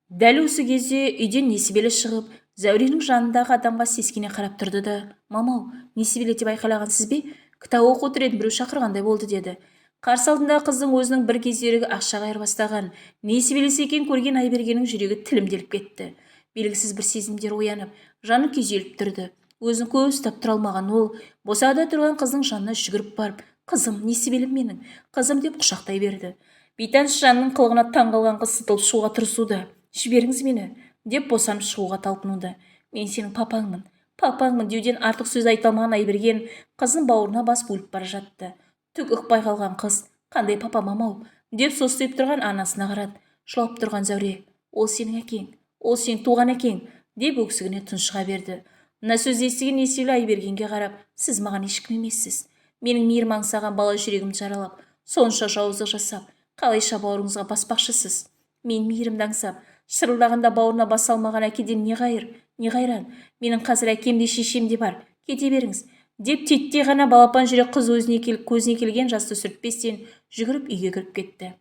Дәл осы кезде үйден Несібелі шығып, Зәуренің жанындағы адамға сескене қарап тұрды да, «Мамау, Несібелі деп айқайлаған сіз бе? Кітап оқып отыр едім, біреу шақырғандай болды» деді. Қарсы алдындағы қыздың өзінің бір кездергі ақшаға айырбастаған Несібелісі екенін көрген Айбергеннің жүрегі тілімделіп кетті. Белгісіз бір сезімдер оянып, жаны күйзеліп тұрды. Өзін көп ұстап тұра алмаған ол, босағада тұрған қыздың жанына жүгіріп барып, «Қызым, Несібелім менің, қызым» деп құшақтай берді. Бейтаныс жанның қылығына таң қалған қыз сытылып шығуға тырысуда. «Жіберіңіз мені» деп босанып шығуға талпынуда. «Мен сенің папаңмын, папаңмын» деуден артық сөз айта алмаған Айберген қызын бауырына басып өліп бара жатты. Түк ұқпай қалған қыз «Қандай папа, мамау?» деп состиып тұрған анасына қарады. Жылап тұрған Зәуре «Ол сенің әкең, ол сенің туған әкең» деп өксігіне тұншыға берді. Мына сөзді естіген Несібелі Айбергенге қарап, «Сіз маған ешкім емессіз. Менің мейірім аңсаған бала жүрегімді жаралап, Сонша жауыздық жасап, қалайша бауырыңызға баспақшысыз? Мен мейірімді аңсап, шырылдағанда бауырына баса алмаған әкеден не қайыр, не қайран? Менің қазір әкем де, шешем де бар. Кете беріңіз, деп титтей ғана балапан жүрек қыз өзіне кел, көзіне келген жасты сүртпестен жүгіріп үйге кіріп кетті.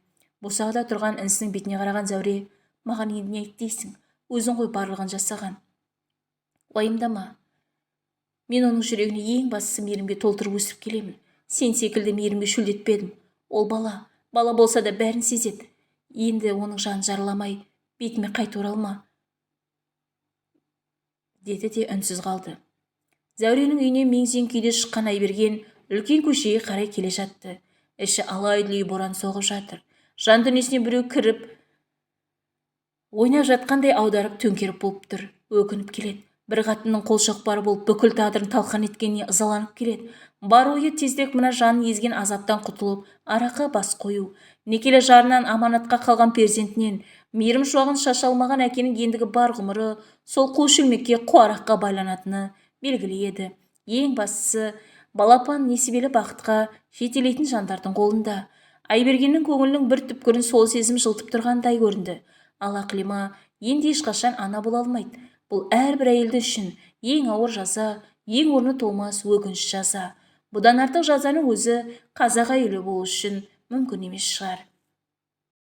Босағада тұрған інісінің бетіне қараған Зәуре: «Маған енді не айт дейсің? Өзің ғой барлығын жасаған. Уайымдама, мен оның жүрегіне ең бастысы мейірімге толтырып өсіріп келемін. Сен секілді мейірімге шөлдетпедім. Ол бала, бала болса да, бәрін сезеді. Енді оның жанын жараламай, бетіме қайта оралма», — деді де үнсіз қалды. Зәуренің үйінен мең-зең күйде шыққан Айберген үлкен көшеге қарай келе жатты. Іші алай-дүлей боран соғып жатыр. Жан дүниесіне біреу кіріп ойнап жатқандай, аударып төңкеріп болып тұр. Өкініп келеді. Бір қатынның қол шоқпары болып, бүкіл тағдырын талқан еткеніне ызаланып келеді. Бар ойы тезірек мына жанын езген азаптан құтылып, араққа бас қою. Некелі жарынан, аманатқа қалған перзентінен мейірім шуағын шаша алмаған әкенің ендігі бар ғұмыры сол қу шөлмекке, қу араққа байланатыны белгілі еді. Ең бастысы, балапан несібелі бақытқа жетелейтін жандардың қолында. Айбергеннің көңілінің бір түпкірін сол сезім жылытып тұрғандай көрінді. Ал Ақлима енді ешқашан ана бола алмайды. Бұл әрбір әйелді үшін ең ауыр жаза, ең орны толмас өкініш жаза. Бұдан артық жазаның өзі қазақ әйелі болу үшін мүмкін емес шығар.